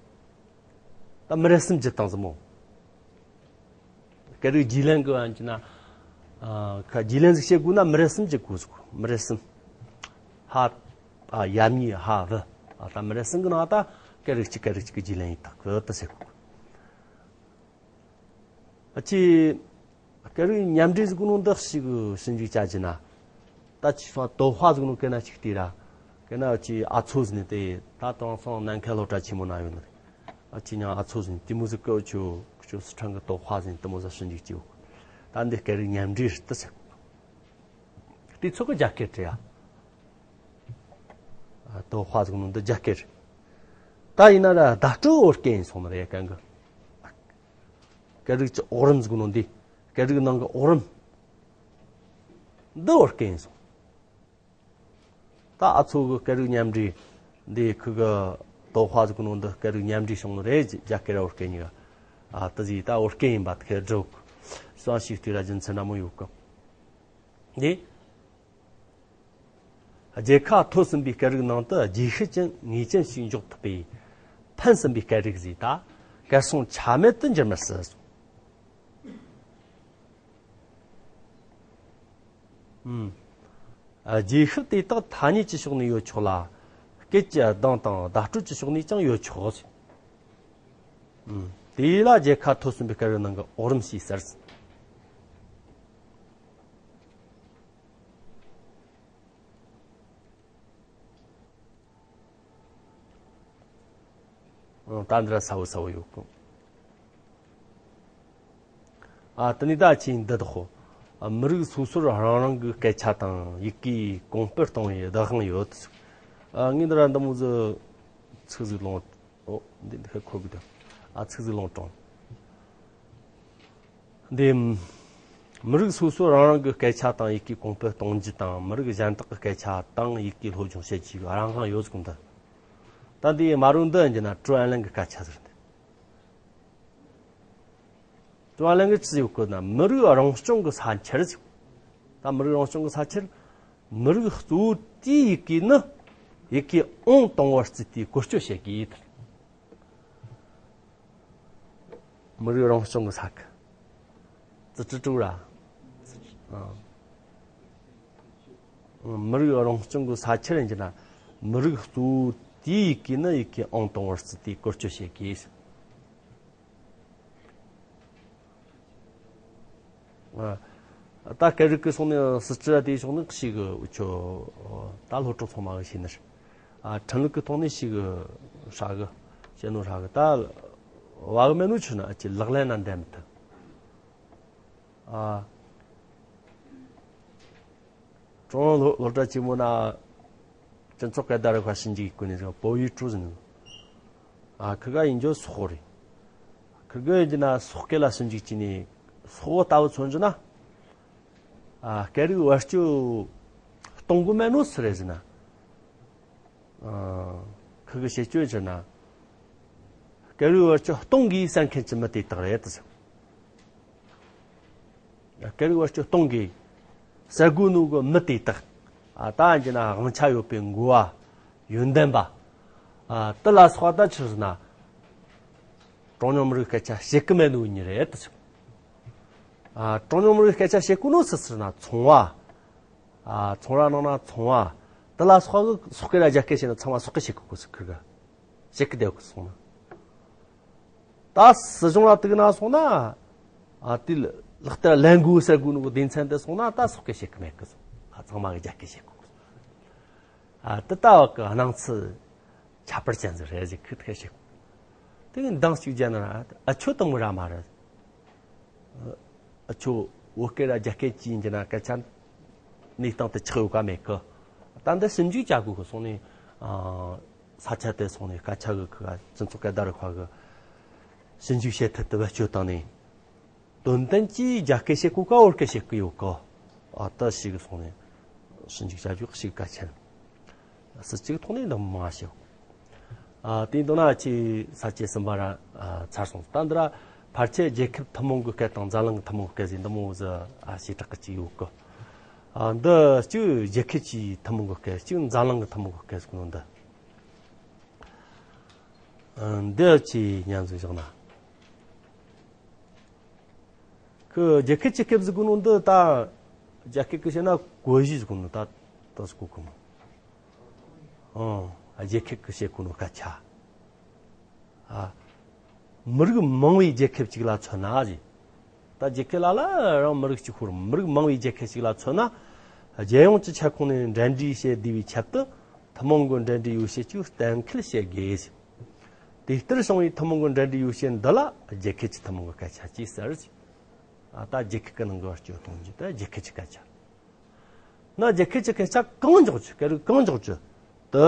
ད་མི་རེ་གསུམ་བརྒྱུད་བཏང་ཟིག་མོ། སྐད་རིགས་བརྒྱུད་ལམ་གི་བར་གྱི་ན། ཨ། ཁ་བརྒྱུད་ལམ་ཟིག་བྱེད་དགོས་ན་མི་རེ་གསུམ་གྱིས་གོ་ཟིག། མི་རེ་གསུམ། ཧ། ཨ། ཡབ་མྱེས། ཧ། བུ། ཨ། ད་མི་རེ་གསུམ་གི་ནང་ད་སྐད་རིགས་གཅིག་སྐད་རིགས་གཅིག་གི་བརྒྱུད་ལམ་ཡིན་ད་གི་དེ་ཟེར་གོ། ཨ། ཅི། སྐད་རིགས་མཉམ་འདྲེས་ཟེར་གོ་ནོ་འདི་ཞིག་ཞིབ་འཇུག་བྱ་རྒྱུ་ན། ད་ཅི་སོང་། དོ་ཧྭ་ཟེར་གོ་ནོ་སྐད་ན་ཅིག་དེ་ར། སྐད་ན་ཅི་ཨ་ཚོ་ཟེར་ནི་དེ། ད་དེང་སང་ནམ་མཁའི་སློབ་གྲྭ་ཆེན་མོ་ན་ཡོད་ནི་རེད། ཨ། ཅི་ཉང་ཨ་ཚོ་ཟེར་ནི་དེ་མོ་ཟིག་གི་ཁྱོད་ཁྱོད་སི་ཁྲོན་གི་དོ་ཧྭ་ཟེར་ནི་དེ་མོ་ཟིག་ཞིབ་འཇུག་བྱེད་གོ། ད་འདི་སྐད་རིགས་མཉམ་འདྲེས་རེད་དེ་ཟེར་གོ། དེ་ཚོ་གི་རྒྱ་སྐད་རེད་ཡ། ཨ། དོ་ཧྭ་ཟེར་གོ་ནོ་འདི་རྒྱ་སྐད་རེད། ད་ཡིན་ན་ར་བརྡ་སྤྲོད་བོད་སྐད་ཡིན་སོང་ནི་རེད། གང་གི། སྐད་རིགས་ཀྱི་འོག་རིམ་ཟེར་གོ་ནོ་འདི། སྐད་རིགས་ནང་གི་འོག་རིམ་འདི་བོད་སྐད་ཡིན་སོང་། ད་ཨ་ཚོ་གི་སྐད་རིགས་མཉམ་འདྲེས་འདི། ཁུ་གི་དོ་ཧྭ་ཟེར་གོ་ནོ་འདི་སྐད་རིགས་མཉམ་འདྲེས་བྱུང་ནི་རེད། རྒྱ་སྐད་ར་བོད་སྐད་གཉིས་ཀ། ཨ། དེ་ཟིག་ད་བོད་སྐད་ཡིན་པ་དེ་ཁེ་སྒྲུབ། སང་ཞིག་དེ་ལ་རྒྱུ་མཚན་འདྲ་མོ་ཡོད་གི། འདི། རྒྱལ་ཁ་ཐོབ་ཟིན་པའི་སྐད་རིགས་ནང་དུ་རྗེས་ཤུལ་ཅན་ངེས་ཅན་ཞིག་འཇོག་ཐུབ་པའི་ཕན་ཟིན་པའི་སྐད་རིགས་ཟིག་ད་སྐད་སྲུང་ཆ་མེད་དུ་འགྱུར་མི་སྲིད། ཨུམ། རྗེས་ཤུལ་དེ་དག་ཐ་སྙད་ཀྱི་ཕྱོགས་ནས་ཡོད་ཆོག་ལ། སྐད་ཀྱི་གདངས་དང་བརྡ་སྤྲོད་ཀྱི་ཕྱོགས་ནས་ཀྱང་ཡོད་ཆོག། ཨུམ། དེ་ལ་རྒྱལ་ཁ་ཐོབ་ཟིན་པའི་སྐད་རིགས་ནང་གི་འོག་རིམ་ཞེས་ཟེར། ཨང་། ད་འདི་ར་གསལ་བོ་གསལ་བོ་ཡོད་གི། ཨ། དེ་ནས་ད་ཅི་འདི་དག་ཧོ། ཨ། མི་རིགས་སོ་སོར་རང་རང་གི་སྐད་ཆ་དང་ཡི་གེ་གོང་སྤེལ་གཏོང་བའི་བདག་དབང་ཡོད། ཨ། ངས་འདི་ར་འདི་མོ་ཟིག་ཚིག་ཟིག་ལོང་། ཨོ། འདི་འདི་ཁ་ཁོ་གི་དང་། ཨ། ཚིག་ཟིག་ལོང་དྲོང་། འདི། མི་རིགས་སོ་སོ་རང་རང་གི་སྐད་ཆ་དང་ཡི་གེ་གོང་སྤེལ་གཏོང་རྒྱུ་དང་། མི་རིགས་གཞན་དག་གི་སྐད་ཆ་དང་ཡི་གེ་སློབ་སྦྱོང་བྱེད་རྒྱུའི་རང་དབང་ཡོད་ཟེར་གོ་འདི། ད་འདི་མ་རུང་འདི་ཡིན་རྒྱུ་ན་ཀྲོའུ་ཨན་ལན་གི་སྐད་ཆ་ཟེར་འདི། ཀྲོའུ་ཨན་ལན་གི་ཅི་ཡོད་གོ་ན། མི་རིགས་རང་སྐྱོང་གི་ས་ཁྱེར་ཟེར། ད་མི་རིགས་རང་སྐྱོང་གི་ས་ཁྱེར། མི་རིགས་གཙོ་བོ་དེའི་ཡི་གེ་ནི་ཡི་གེ་ཨང་དང་པོར་བརྩིས་ཏེ་བཀོལ་སྤྱོད་བྱེད་དགོས། མི་རིགས་རང་སྐྱོང་གི་ས་ཁུལ། ཙི་ཀྲི་ཀྲུའུ་ར། ཨ། མི་རིགས་རང་སྐྱོང་གི་ས་ཁྱེར་ཡིན་རྒྱུ་ན། མི་རིགས་གཙོ་བོ་དེའི་ཡི་གེ་ནི་ཡི་གེ་ཨང་དང་པོར་བརྩིས་ཏེ་བཀོལ་སྤྱོད་བྱེད་དགོས། ཨ། ད་སྐད་རིགས་ཀྱི་སོང་ནས་སྲིད་སྤྱི་དེའི་སོང་ནས་ཞིག་གི་འུ་ཆོ་ད་སློབ་གྲོགས་ཚང་མ་གི་ཤེས་ནི་རེད། ཨ་ཁྲིམས་ལུགས་ཀྱི་ཐོག་ནས་ཞིག་གི་ཧྲ་གི་བཤད་ནོ་ཧྲ་གི་ད་བ་གི་མེད་ནོ་ཆུ་ན་ཨ་ཅི་ལག་ལེན་ན་འདེམས་ཐུབ། ཨ། ཀྲུང་དབྱང་སློབ་གྲྭ་ཆེན་མོ་ན་སྤྱི་ཚོགས་སྐད་བརྡ་རིག་པ་ཞིབ་འཇུག་གི་ནས་པོ་ཡི་ཀྲུ་ཟིན། ཨ་ཁི་ག་ཡིན་རྒྱུ་སོག་རེད། ཁི་ག་ཡིན་རྒྱུ་ན་སོག་སྐད་ལ་ཞིབ་འཇུག་བྱས་ནས་སོག་ལྟ་བུ་མཚོན་རྒྱུ་ན། ཨ་སྐད་རིགས་བེད་སྤྱོད་གཏོང་གི་མེད་ནོ་སུ་རེད་ཟེར་ན། ཨ་ཁི་གི་བཤད་སྤྱོད་བྱས་ན། སྐད་རིགས་བེད་སྤྱོད་གཏོང་དགོས་བསམ་མཁན་གྱི་མི་དེ་དག་རེད་ཟེར། སྐད་རིགས་བེད་སྤྱོད་གཏོང་དགོས་ཟེར་དགོས་ནོ་གི་མི་དེ་དག་ཨ་ད་ཡིན་རྒྱུ་ན་དབང་ཆ་ཡོད་པའི་འགོ་བ་ཡོན་ཏན་པ། ཨ་དེ་ལ་སོགས་ད་ཆི་ཟེར་ན། གྲངས་ཉུང་མི་རིགས་སྐད་ཆ་བཤད་གི་མེད་ནོ་གཉིས་རེད་ཟེར། ཨ་གྲངས་ཉུང་མི་རིགས་སྐད་ཆ་བཤད་གོ་ནོ་སུ་ཟེར་ན་ཚོང་བ། ཨ་ཚོང་ར་ནང་ན་ཚོང་བ། དེ་ལ་སོགས་གི་སོག་སྐད་ལ་རྒྱ་སྐད་བཤད་ན་ཚང་མ་སོག་སྐད་བཤད་གི་གོ་ཟེར་ཁི་ག་བཤད་གི་བསྡད་གི་སོང་ན། ད་སྲིད་གཞུང་ལ་གཏུག་ན་སོང་ན། ཨ་དེ་ལག་བསྟར་ལེན་དགོས་ཟེར་དགོས་ནོ་གི་སྡེ་ཚན་དེ་སོང་ན་ད་སོག་སྐད་བཤད་གི་མེད་གི་སོང་། ཨ་ཚང་མ་གི་རྒྱ་སྐད་བཤད་གི་གོ་སོང་། ཨ་དེ་ལྟ་བུ་གི་སྣང་ཚུལ་ཁྱད་པར་ཅན་ཟིག་རེད་ཟེར་ཁི་ཐེ་ཞིག་དེ་གི་འདང་ཞིག་རྒྱབ་ན་ར་ཨ་ཆོ་དང་མོ་ར་མ་རེད། ཨ་ཆོ་བོད་སྐད་ར་རྒྱ་སྐད་ཅིག་ཡིན་གྱི་ན་སྐད་ཆ་གནས་སྟངས་དེ་ཆགས་ཡོད་ག་མེད་གི། ད་འདི་ཞིབ་འཇུག་བྱ་དགོས་གི་སོང་ནས་ཨ་ས་ཆ་དེ་སོང་ནས་སྐད་ཆ་གི་ཁི་ག་སྤྱི་ཚོགས་སྐད་བརྡ་རིག་པ་གི་ཞིབ་འཇུག་བྱེད་ཐུབ་ཐུབ་བེད་སྤྱོད་བཏང་ནས། དོན་དམ་གྱིས་རྒྱ་སྐད་བཤད་གོ་ག་བོད་སྐད་བཤད་གི་ཡོད་གི། ཨ་ད་ཞིག་སོང་ནས་ཞིབ་འཇུག་བྱ་རྒྱུ་ཞིག་གལ་ཆེན། སྲིད་སྤྱི་གི་ཐོག་ནས་འདི་མང་བ་བཤད། ཨ་དེ་འདི་ན་ཅི་ས་བཅད་གསུམ་པ་ར་ཨ་ཚར་སོང་། ད་འདི་ར་ཕལ་ཆེར་རྒྱལ་ཁབ་ཐུན་མོང་གི་སྐད་དང་འཛམ་གླིང་གི་ཐུན་མོང་གི་སྐད་ཟེར་འདི་མོ་ཟི་ཨ་བྱེ་བྲག་གི་ཅིག་ཡོད་གི། ཨ་འདི་གཅིག་རྒྱལ་ཁབ་ཀྱི་ཐུན་མོང་གི་སྐད། གཅིག་འཛམ་གླིང་གི་ཐུན་མོང་གི་སྐད་ཟེར་གོ་ནོ་འདི། ཨ་འདི་ཅི་ཉམས་སུ་བཞག་ན། ཁི་རྒྱལ་ཁབ་ཀྱི་སྐད་ཟེར་གོ་ནོ་འདི་ད་རྒྱ་སྐད་ཀྱི་བཤད་ན་གོ་གཞི་ཟེར་གོ་ནོ་ད་ད་ཟེར་གོ་གི་མོ། ཨོ་རྒྱལ་ཁབ་ཀྱི་བཤད་གོ་ནོ་སྐད་ཆ། ཨ་མི་རིགས་མང་བའི་རྒྱལ་ཁབ་ཅིག་ལ་མཚོན་ན་ཟེར། ད་རྒྱལ་ཁབ་ལ་ལ་རང་མི་རིགས་གཅིག་ཁོ་རང་མི་རིགས་མང་བའི་རྒྱལ་ཁབ་ཅིག་ལ་མཚོན་ན། རྒྱལ་ཡོངས་ཀྱི་ཁྱབ་ཁོངས་ནས་འབྲེལ་འདྲིས་བྱེད་བདེ་བའི་ཆེད་དུ་ཐུན་མོང་གི་འབྲེལ་འདྲིས་ཡོ་བྱད་ཅིག་གཏན་འཁེལ་བྱེད་དགོས་ཟེར། དེ་ལྟར་བྱུང་བའི་ཐུན་མོང་གི་འབྲེལ་འདྲིས་ཡོ་བྱད་འདི་ལ་རྒྱལ་ཁབ་ཀྱི་ཐུན་མོང་གི་སྐད་ཆ་ཅེས་ཟེར། ཨ་ད་རྒྱལ་ཁབ་ཀྱི་ནང་གི་བར་སྤྱོད་གཏོང་རྒྱུ་དེ་རྒྱལ་ཁབ་ཀྱི་སྐད་ཆ། ན་རྒྱལ་ཁབ་ཀྱི་སྐད་ཆ་གང་འཇོག་རྒྱུ་སྐད་རིགས་གང་འཇོག་རྒྱུ་དེ།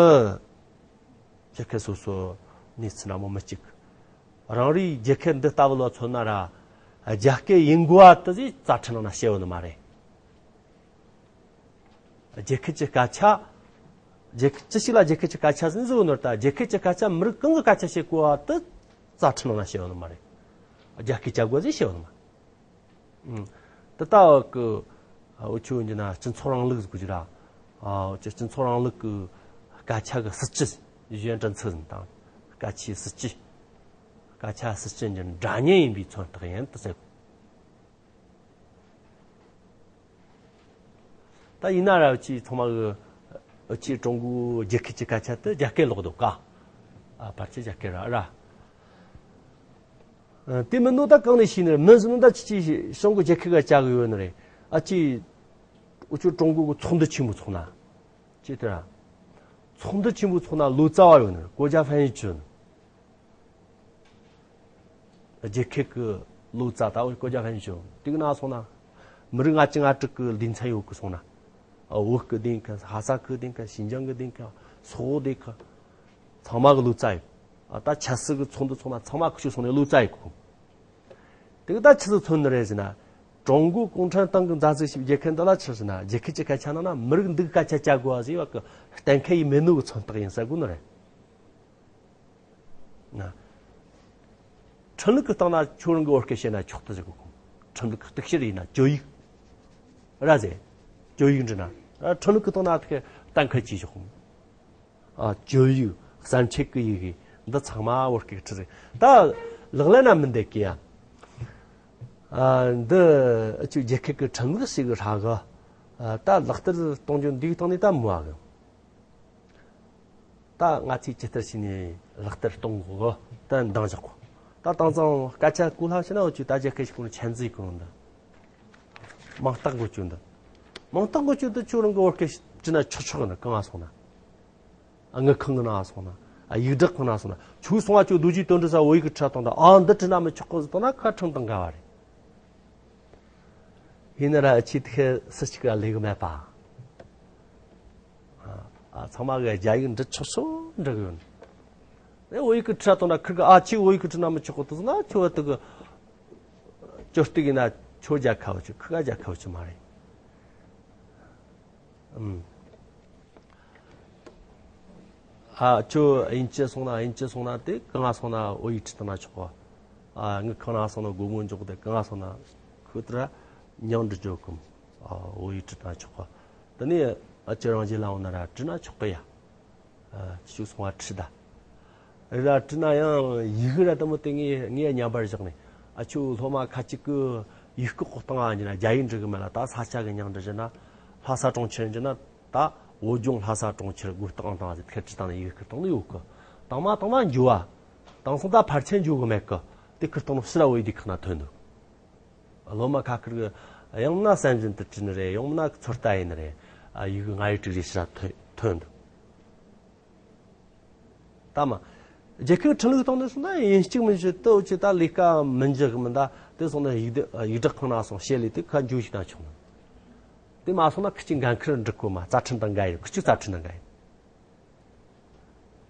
རྒྱལ་ཁབ་སོ་སོ་གནས་ཚུལ་འདྲ་མོ་མི་གཅིག་རང་རེའི་རྒྱལ་ཁབ་འདི་ལྟ་བུ་ལ་མཚོན་ན་ར། རྒྱ་སྐད་ཡིན་དགོས་པ་དེ་ཟིག་རྩ་ཁྲིམས་ནང་ན་བཤད་ཡོད་ནི་མ་རེད། རྒྱལ་ཁབ་ཀྱི་སྐད་ཆ། རྒྱལ་ཁབ་ཅི་ཞིག་ལ་རྒྱལ་ཁབ་ཀྱི་སྐད་ཆ་ཟེར་ནི་ཟིག་ཡོད་ནོ་ད་རྒྱལ་ཁབ་ཀྱི་སྐད་ཆ་མི་རིགས་གང་གི་སྐད་ཆ་བཤད་དགོས་པ་དེ་རྩ་ཁྲིམས་ནང་ན་བཤད་ཡོད་ནི་མ་རེད། རྒྱ་སྐད་བྱ་དགོས་ཟིག་བཤད་ཡོད་ནི་མ་རེད། ཨང་། དེ་ལྟ་བུ་གི་འུ་ཆོ་ཡིན་རྒྱུ་ན་སྤྱི་ཚོགས་རིང་ལུགས་ཟེར་གོ་རྒྱུ་ར། ཨ་འུ་ཆོ་སྤྱི་ཚོགས་རིང་ལུགས་ཀྱི་སྐད་ཆ་གི་སྲིད་ཇུས་གཞི་འགྲན་ཚུལ་ཟིན་དང་། སྐད་ཆའི་སྲིད་ཇུས། སྐད་ཆ་སྲིད་ཇུས་འདི་འདྲ་མཉམ་ཡིན་པའི་མཚོན་རྟགས་ཡིན་དུ་ཟེར། ད་ཡིན་ན་ར་འུ་ཆོ་ཚང་མ་གི་འུ་ཆོ་ཀྲུང་གོའི་རྒྱལ་ཁབ་ཀྱི་སྐད་ཆ་དེ་རྒྱ་སྐད་ལོག་འདུག་ག་ཨ་ཕལ་ཆེར་རྒྱ་སྐད་ར་ར། ཨ་དེ་མིན་ནོ་ད་གང་ནས་ཤེས་ནི་རེད། མིན་ཟེར་ནོ་ད་ཅི་ཅི་ཤང་གི་རྒྱལ་ཁབ་ག་བཅའ་གི་ཡོད་ནི་རེད། ཨ་ཅི་འུ་ཆོ་ཀྲུང་གོ་གི་ཚོགས་འདུ་ཆེན་མོ་ཚོགས་ན། ཅི་དེ་ར། ཚོགས་འདུ་ཆེན་མོ་ཚོགས་ན་ལོ་ཙཱ་བ་ཡོད་ནི་རེད། 国家翻译局 ནི། རྒྱལ་ཁབ་ཀྱི་ལོ་ཙཱ་ད་འུ་国家翻译局 དེ་གི་ནང་སོང་ན། མི་རིགས་ལྔ་བཅུ་ང་དྲུག་གི་སྡེ་ཚན་ཡོད་གི་སོང་ན། ཨ་བོད་ཀྱི་སྡེ་ཁག་ཧ་སག་གི་སྡེ་ཁག་ཤིན་ཅང་གི་སྡེ་ཁག་སོག་སྡེ་ཁག་ཚང་མ་གི་ལོ་ཙཱ་ཡོད། ཨ་ད་ཆབ་སྲིད་ཀྱི་ཚོགས་འདུ་ཚོགས་ན་ཚང་མ་ཁུ་ཆུ་སོང་ནས་ལོ་ཙཱ་ཡི་གོ། དེ་གི་ད་ཆི་ཟིག་མཚོན་ནི་རེད་ཟེར་ན། ཀྲུང་གོ་གུང་ཁྲན་ཏང་གི་མཛའ་བརྩེ་ཞིག་རྒྱལ་ཁབ་འདི་ལ་ཆི་ཟེར་ན་རྒྱལ་ཁབ་ཀྱི་སྐད་ཆ་ནང་ན་མི་རིགས་འདི་གི་སྐད་ཆ་བཅའ་དགོས་པ་ཟེར་བ་གི་གཏན་འཁེལ་ཡི་མེད་ནོ་གི་མཚོན་རྟགས་ཡིན་ཟེར་དགོས་ནི་རེད། ན། ཁྲིམས་ལུགས་ཀྱི་སྟེང་ན་ཁྱོད་རང་གི་བོད་སྐད་བཤད་ན་ཆོག་ཏུ་ཟེར་གོ་གོ། ཁྲིམས་ལུགས་ཀྱི་གཏུག་བཤེར་ཡིན་ན་教育 ར་ཟེར།教育 འདྲི་ན། ཨ་ཁྲིམས་ལུགས་ཀྱི་སྟེང་ན་དེ་གཏན་འཁེལ་བྱས་ཆོག་གོ། ཨ་教育 བསམ་འཆར་གྱི་ཡི་གེ་འདི་ཚང་མ་བོད་སྐད་ཁྲིད་ཟེར། ད་ལག་ལེན་ན་མི་འདེད་གི་ཡ། ཨ་འདི་ཨ་ཅུ་རྒྱལ་ཁབ་ཀྱི་ཁྲིམས་ལུགས་ཞིག་གི་ཧྲ་གི། ཨ་ད་ལག་བསྟར་གཏོང་རྒྱུ་འདིའི་སྟེང་ནས་ད་མོ་བ་གི། ད་ང་ཚོས་ཇི་ལྟར་བྱས་ནས་ལག་བསྟར་གཏོང་དགོས་ད་འདང་བཞག་གོ། ད་དེང་སང་སྐད་ཆ་གོ་ལྷམ་བྱས་ན་འུ་ཆོས་ད་རྒྱལ་ཁབ་ཞིག་གོ་ནས་ཆན་ཙི་གོ་ནོ་འདི། མིང་རྟགས་འགོད་རྒྱུ་འདི། མིང་རྟགས་འགོད་རྒྱུ་འདི་ཁྱོད་རང་གི་བོད་སྐད་བྲིས་ན་ཆོག་ཆོག་ནི། གང་ང་སོང་ན། ཨ། དངུལ་ཁང་གི་ནང་སོང་ན། ཨ། ཡིག་བསྒྲགས་ཁང་ནང་སོང་ན། ཁྱོད་སོང་བ་ཁྱོད་རྡོ་རྗེ་དོན་གྲུབ་ས་བོད་ཡིག་གི་ཁྲིད་སྟངས་དང་། ཨ། འདི་བྲིས་ན་མི་ཆོག་གི་ཟེར་བཏང་ན་ཁ་ཁྲིམས་དང་འགལ་བ་རེད། ཡིན་ན་ར་ཁྱེད་དེ་སུ་གཅིག་ག་ལས་གི་མེད་པ། ཨ། ཚང་མ་གི་རྒྱ་ཡིག་འབྲི་ཆོག་ཆོག་འབྲི་གི་ཡོད། ཨེ། བོད་ཡིག་གི་ཁྲིད་སྟངས་ན་ཁིར་གི། ཨ། ཁྱོད་བོད་ཡིག་གི་བྲིས་ན་མི་ཆོག་གི་འདུག་ཟེར་ན། ཁྱོད་བོད་དུ་གི་ཅོ་སྟེ་གི་ན་ཁྱོད་རྒྱལ་ཁབ་ཆོག། ཁིར་ག་རྒྱལ་ཁབ་ཆོག་མ་རེད། ཨུམ། ཨ། ཁྱོད་དབྱིན་ཇི་སོང་ན། དབྱིན་ཇི་སོང་ན་དེ་གང་ང་སོང་ན་བོད་ཡིག་ཁྲིད་བཏང་ན་ཆོག་གི། ཨ། དངུལ་ཁང་ནང་སོང་ན། སྒོར་མོ་འཇོག་དེ་གང་ང་སོང་ན་ཁོ་ད་ར་མིང་འབྲི་རྒྱུ་གི། ཨ། བོད་ཡིག་ཁྲིད་བཏང་ཆོག་གི། དེ་ནས་ཨ་ཁྱོད་རང་རྒྱལ་ལ་འོང་ན་ར་བྲིས་ན་ཆོག་གི་ཡ། ཨ། ཁྱོད་སོང་བ་ཁྲིད་ད། རེད་ལ། བྲིས་ན་ཡང་ཡི་གེ་ར་དེ་མོ་དེ་ངས་ངས་ཉམས་པར་བཞག་ནས། ཨ། ཁྱོད་སློབ་མ་ཁ་ཅིག་གི་ཡིག་སྐོགས་བཏང་བ་ཡིན་ན་རྒྱ་ཡིག་འབྲི་གི་མེད་ལ། ད་ས་ཆ་གི་མིང་འབྲི་བྱས་ན། ལྷ་ས་གྲོང་ཁྱེར་འབྲི་ན། ད་བོད་ལྗོངས་ལྷ་ས་གྲོང་ཁྱེར་སྒོ་བཏང་བཏང་ཟེར་ཁ་བྲིས་བཏང་ནས་ཡི་གེ་ཁུར་བཏང་ནི་ཡོད་གི། བཏང་མ་བཏང་མ་འགྱོ་བ། བཏང་སོང་ད་ཕལ་ཆེར་འགྱོ་གི་མེད་གི། དེ་ཁུར་བཏང་ནི་ཕྱིར་ར་བོད་ཡིག་སྡེ་ཁག་ན་ཐོན་འདུག། སློབ་མ་ཁ་ཁུར་གི་ཡང་ན་སེམས་བཞིན་དུ་བྲིས་ནི་རེད། ཡང་ན་ཚོད་ལྟ་ཡིན་ནི་རེད། ཨ། ཡི་གེ་ལྔ་ཡིག་དྲུག་ཡིག་ཕྱིར་ར་ཐོན་ཐོན་འདུག། ད་མ། རྒྱལ་ཁབ་ཁྲིམས་ལུགས་སྟེང་ནས་སོང་ན་ཡིན་གཅིག་མིན་གཅིག་ཏུ་ཅི་ད་ལས་ཀ་མི་འཇུག་གི་མིན། ད་དེ་སོང་ན་ཡིག་སྡེ་ཡིག་བསྒྲགས་ཁང་ནང་སོང་བཤད་ལས་དེ་ཁ་འཇུ་ཞིག་དང་ཆོག་ནི། དེ་མ་སོང་ན་ཁི་ཅིག་འགན་ཁུར་འགྲིག་གོ་མ། རྩ་ཁྲིམས་དང་འགལ་ཡོད། ཁི་ཅིག་རྩ་ཁྲིམས་དང་འགལ་ཡོད།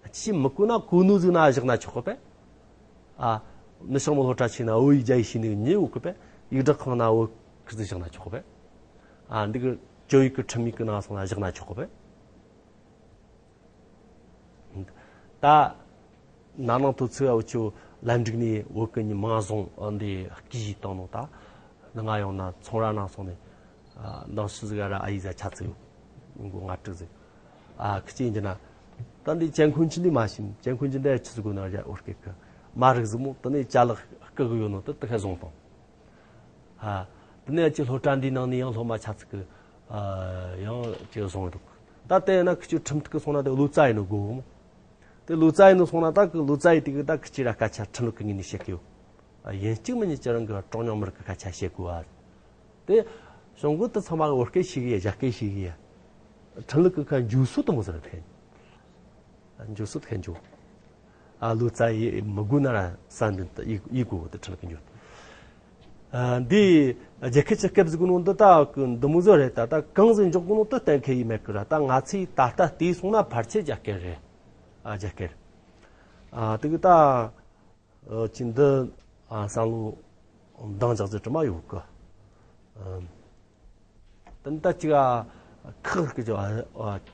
ཅི་མི་གོ་ན་གོ་ནོ་ཟིག་ན་བཞག་ན་ཆོག་གི་པས། ཨ། མི་ཤང་མོ་སློབ་གྲྭ་ཆེ་ན་བོད་ཡིག་རྒྱ་ཡིག་ཤེས་ནི་ཉེ་བོ་གི་པས། ཡིག་བསྒྲགས་ཁང་ན་བོད་ཁི་ཟིག་བཞག་ན་ཆོག་གི་པས། ཨ། འདི་གི་ཅོ་ཡིག་གི་ཁྲིམས་ཡིག་གི་ནང་སོང་ན་བཞག་ན་ཆོག་གི་པས། ད་ན་ནིང་དུས་ཚོད་འུ་ཆོ་ལན་ཀྲུའུ་ནས་བོད་ཀྱི་མིང་བཟང་འདི་སྐད་བཏང་ནོ། ད་ནང་ང་ཡོང་ན་ཚོང་ར་ནང་སོང་ནས། ཨ། འདང་ཞིག་ཟིག་ར་ཨ་ཡིག་ཟ་ཆ་ཚིག་ཡོད། མགོ་ང་དྲུག་ཟིག། ཨ། ཁི་ཅིག་འགྱི་ན། ད་འདི་ཅན་ཁུན་ཆི་འདི་མ་ཤེས། ཅན་ཁུན་ཆི་འདི་ཆི་ཟིག་གོ་ན་རྒྱ་བོད་སྐད་གི་མ་རིག་ཟིག་མོ། དེ་ནས་ཅ་ལག་བརྐུ་གི་ཡོད་ནོ་དེ་དེ་ཁ་བཟུང་བཏང་། ཨ། དེ་ནས་ཅི་སློབ་གྲྭ་འདིའི་ནང་ནས་ཡང་སློབ་མ་ཆ་ཚིག་གི། ཨ། ཡང་ཅི་བཟུང་འདུག། ད་དེ་ཡིན་ན་ཁི་ཆོ་ཁྲིམས་གཏུག་གི་སོང་ན་དེ་ལོ་ཙཱ་ཡིན་ནོ་དགོས་གི་མོ། དེ་ལོ་ཙཱ་ཡིན་ནོ་སོང་ན་ད་གི་ལོ་ཙཱ་ཡི་དེ་གི་ད་ཁི་ཆོ་ར་སྐད་ཆ་ཁྲིམས་ལུགས་གི་ངོས་ནས་བཤད་གི་ཡོད། ཨ། ཡིན་གཅིག་མིན་གཉིས་ཅི་རང་གི་གྲངས་ཉུང་མི་རིགས་གི་སྐད་ཆ་བཤད་དགོས་ཨ། དེ་གཞུང་གི་དེ་ཚང་མ་བོད་སྐད་ཤེས་གི་ཡ། རྒྱ་སྐད་ཤེས་གི་ཡ། ཁྲིམས་ལུགས་གི་ཁ་འཇུག་སྲོལ་དེ་མོ་ཟེར་ཕན། འཇུག་སྲོལ་ཕན་འཇུག། ཨ། ལོ་ཙཱ་ཡི་མི་དགོས་ན་ར་ས་འདི་ཡི་ཡི་གོ་དེ་ཁྲིམས་ལུགས་གི་འཇུག། ཨ། འདི་རྒྱལ་ཁབ་ཀྱི་སྐབས་ཟིག་གི་ནང་དུ་ད་གི་འདི་མོ་ཟིག་རེད། ད་ད་གང་ཟིག་འཇོག་གི་ནང་དུ་གཏན་འཁེལ་ཡི་མེད་གི་ར། ད་ང་ཚོས་ད་ལྟ་བལྟས་སོང་ན་ཕལ་ཆེར་རྒྱ་སྐད་རེད། ཨ། རྒྱ་སྐད། ཨ། དེ་གི་ད། ཨ། ཅི་འདི། ཨ། བསམ་བློ་འདང་རྒྱག་རྒྱུ་དྲི་མ་ཡོད་གི། ཨ། དེ་ད་ཅིག་ཨ། ཁག་གི་ཅོ། ཨ།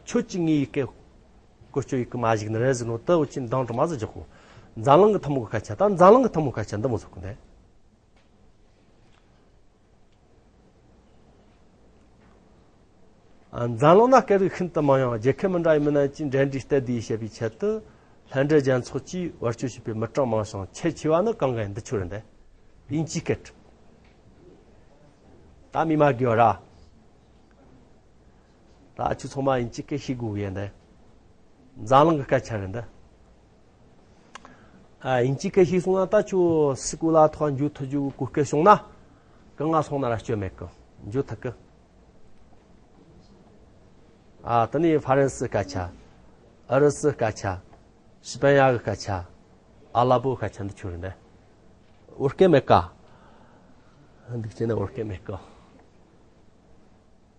ཁྱོད་ཀྱིས་ངའི་སྐད་བཀོལ་སྤྱོད་ཡི་གི་མ་ཞིག་ནི་རེད་ཟེར་ནོ་དེ་འུ་ཆོས་འདང་དྲི་མ་ཟིག་རྒྱག་གོ། འཛམ་གླིང་གི་ཐུན་མོང་གི་སྐད་ཆ། ད་འཛམ་གླིང་གི་ཐུན་མོང་སྐད་ཆ་འདི་མོ་ཟིག་གི་འདི། ཨ། འཛམ་གླིང་ན་སྐད་རིགས་ཤིན་ཏུ་མང་ཡང་། རྒྱལ་ཁབ་མི་འདྲ་བའི་མི་རྣམས་ཀྱིས་འབྲེལ་འདྲིས་གཏད་དེ་བྱེད་པའི་ཆེད་དུ། ལྷན་འབྲེལ་རྒྱལ་ཚོགས་ཀྱིས་བེད་སྤྱོད་བྱེད་པའི་མི་གྲངས་མང་ཞིང་ཁྱད་ཆེ་བ་ནི་གང་ག་ཡིན། འདི་ཆོ་རེད་འདི། དབྱིན་ཇིའི་སྐད། ད་མི་མ་དགོས་ར། ད་ཁྱོད་ཚང་མ་དབྱིན་ཇིའི་སྐད་ཤེས་དགོས་གི་ཡིན་འདི། འཛམ་གླིང་གི་སྐད་ཆ་རེད་འདི། ཨ། དབྱིན་ཇིའི་སྐད་ཤེས་སོང་ན་ད་ཁྱོད་སི་ཀུ་ལ་ཐོག་འཇུག་ཐུབ་རྒྱུ་གི་གོ་སྐབས་བྱུང་ན། གང་ང་སོང་ན་ར་སྐྱོན་མེད་གི། འཇུག་ཐུབ་གི། ཨ། དེ་ནས་ཧྥ་རན་སི་སྐད་ཆ། ཨུ་རུ་སུ་སྐད་ཆ། སི་པན་ཡ་གི་སྐད་ཆ། ཨ་ལ་པོ་སྐད་ཆ་འདི་ཆོ་རེད་འདི། བོད་སྐད་མེད་ཀ། འདུག་བྱས་ན་བོད་སྐད་མེད་ཀ།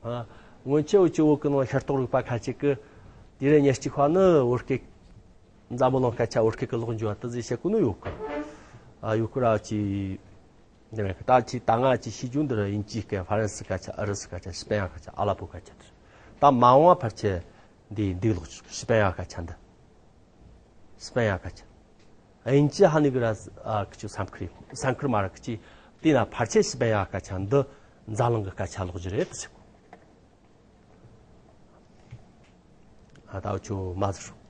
ཨ། སྔོན་ཆད་འུ་ཆོ་བོད་ཀྱི་ནང་ཤ་སྟག་རིག་པ་ཁ་ཅིག་གིས་དུས་རབས་ཉེར་གཅིག་པ་ནི་བོད་སྐད། འཛམ་བུ་གླིང་སྐད་ཆ་བོད་སྐད་ཀྱི་ལོག་འགྱོ་བ་དེ་ཟིག་བཤད་གོ་ནི་ཡོད་གི། ཨ། ཡོད་གི་ར་ཅི། འདི་རེད། ད་ཅི་ད་ང་ཅི་ཤེས་རྒྱུ་འདི་ར་དབྱིན་ཇིའི་སྐད། ཧྥ་རན་སི་སྐད་ཆ། ཨུ་རུ་སུ་སྐད་ཆ། སི་པན་ཡ་སྐད་ཆ། ཨ་ལ་པོ་སྐད་ཆ་དེ་རེད། ད་མ་འོངས་པ་ཕལ་ཆེར་འདི་འདི་ལོག་ཅིག། སི་པན་ཡ་སྐད་ཆ་འདི། སི་པན་ཡ་སྐད་ཆ། དབྱིན་ཇི་ཧ་ནི་གི་ར། ཨ། ཁི་ཆོ་སེམས་ཁུར་ཡེ། སེམས་ཁུར་མ་ར་ཁི་ཅི། དེས་ན་ཕལ་ཆེར་སི་པན་ཡ་སྐད་ཆ་འདི་འཛམ་གླིང་གི་སྐད་ཆ་ལོག་རྒྱུ་རེད་དུ་ཆུག། ཨ། ད་འུ་ཆོ་མ་ཟེར་རོགས།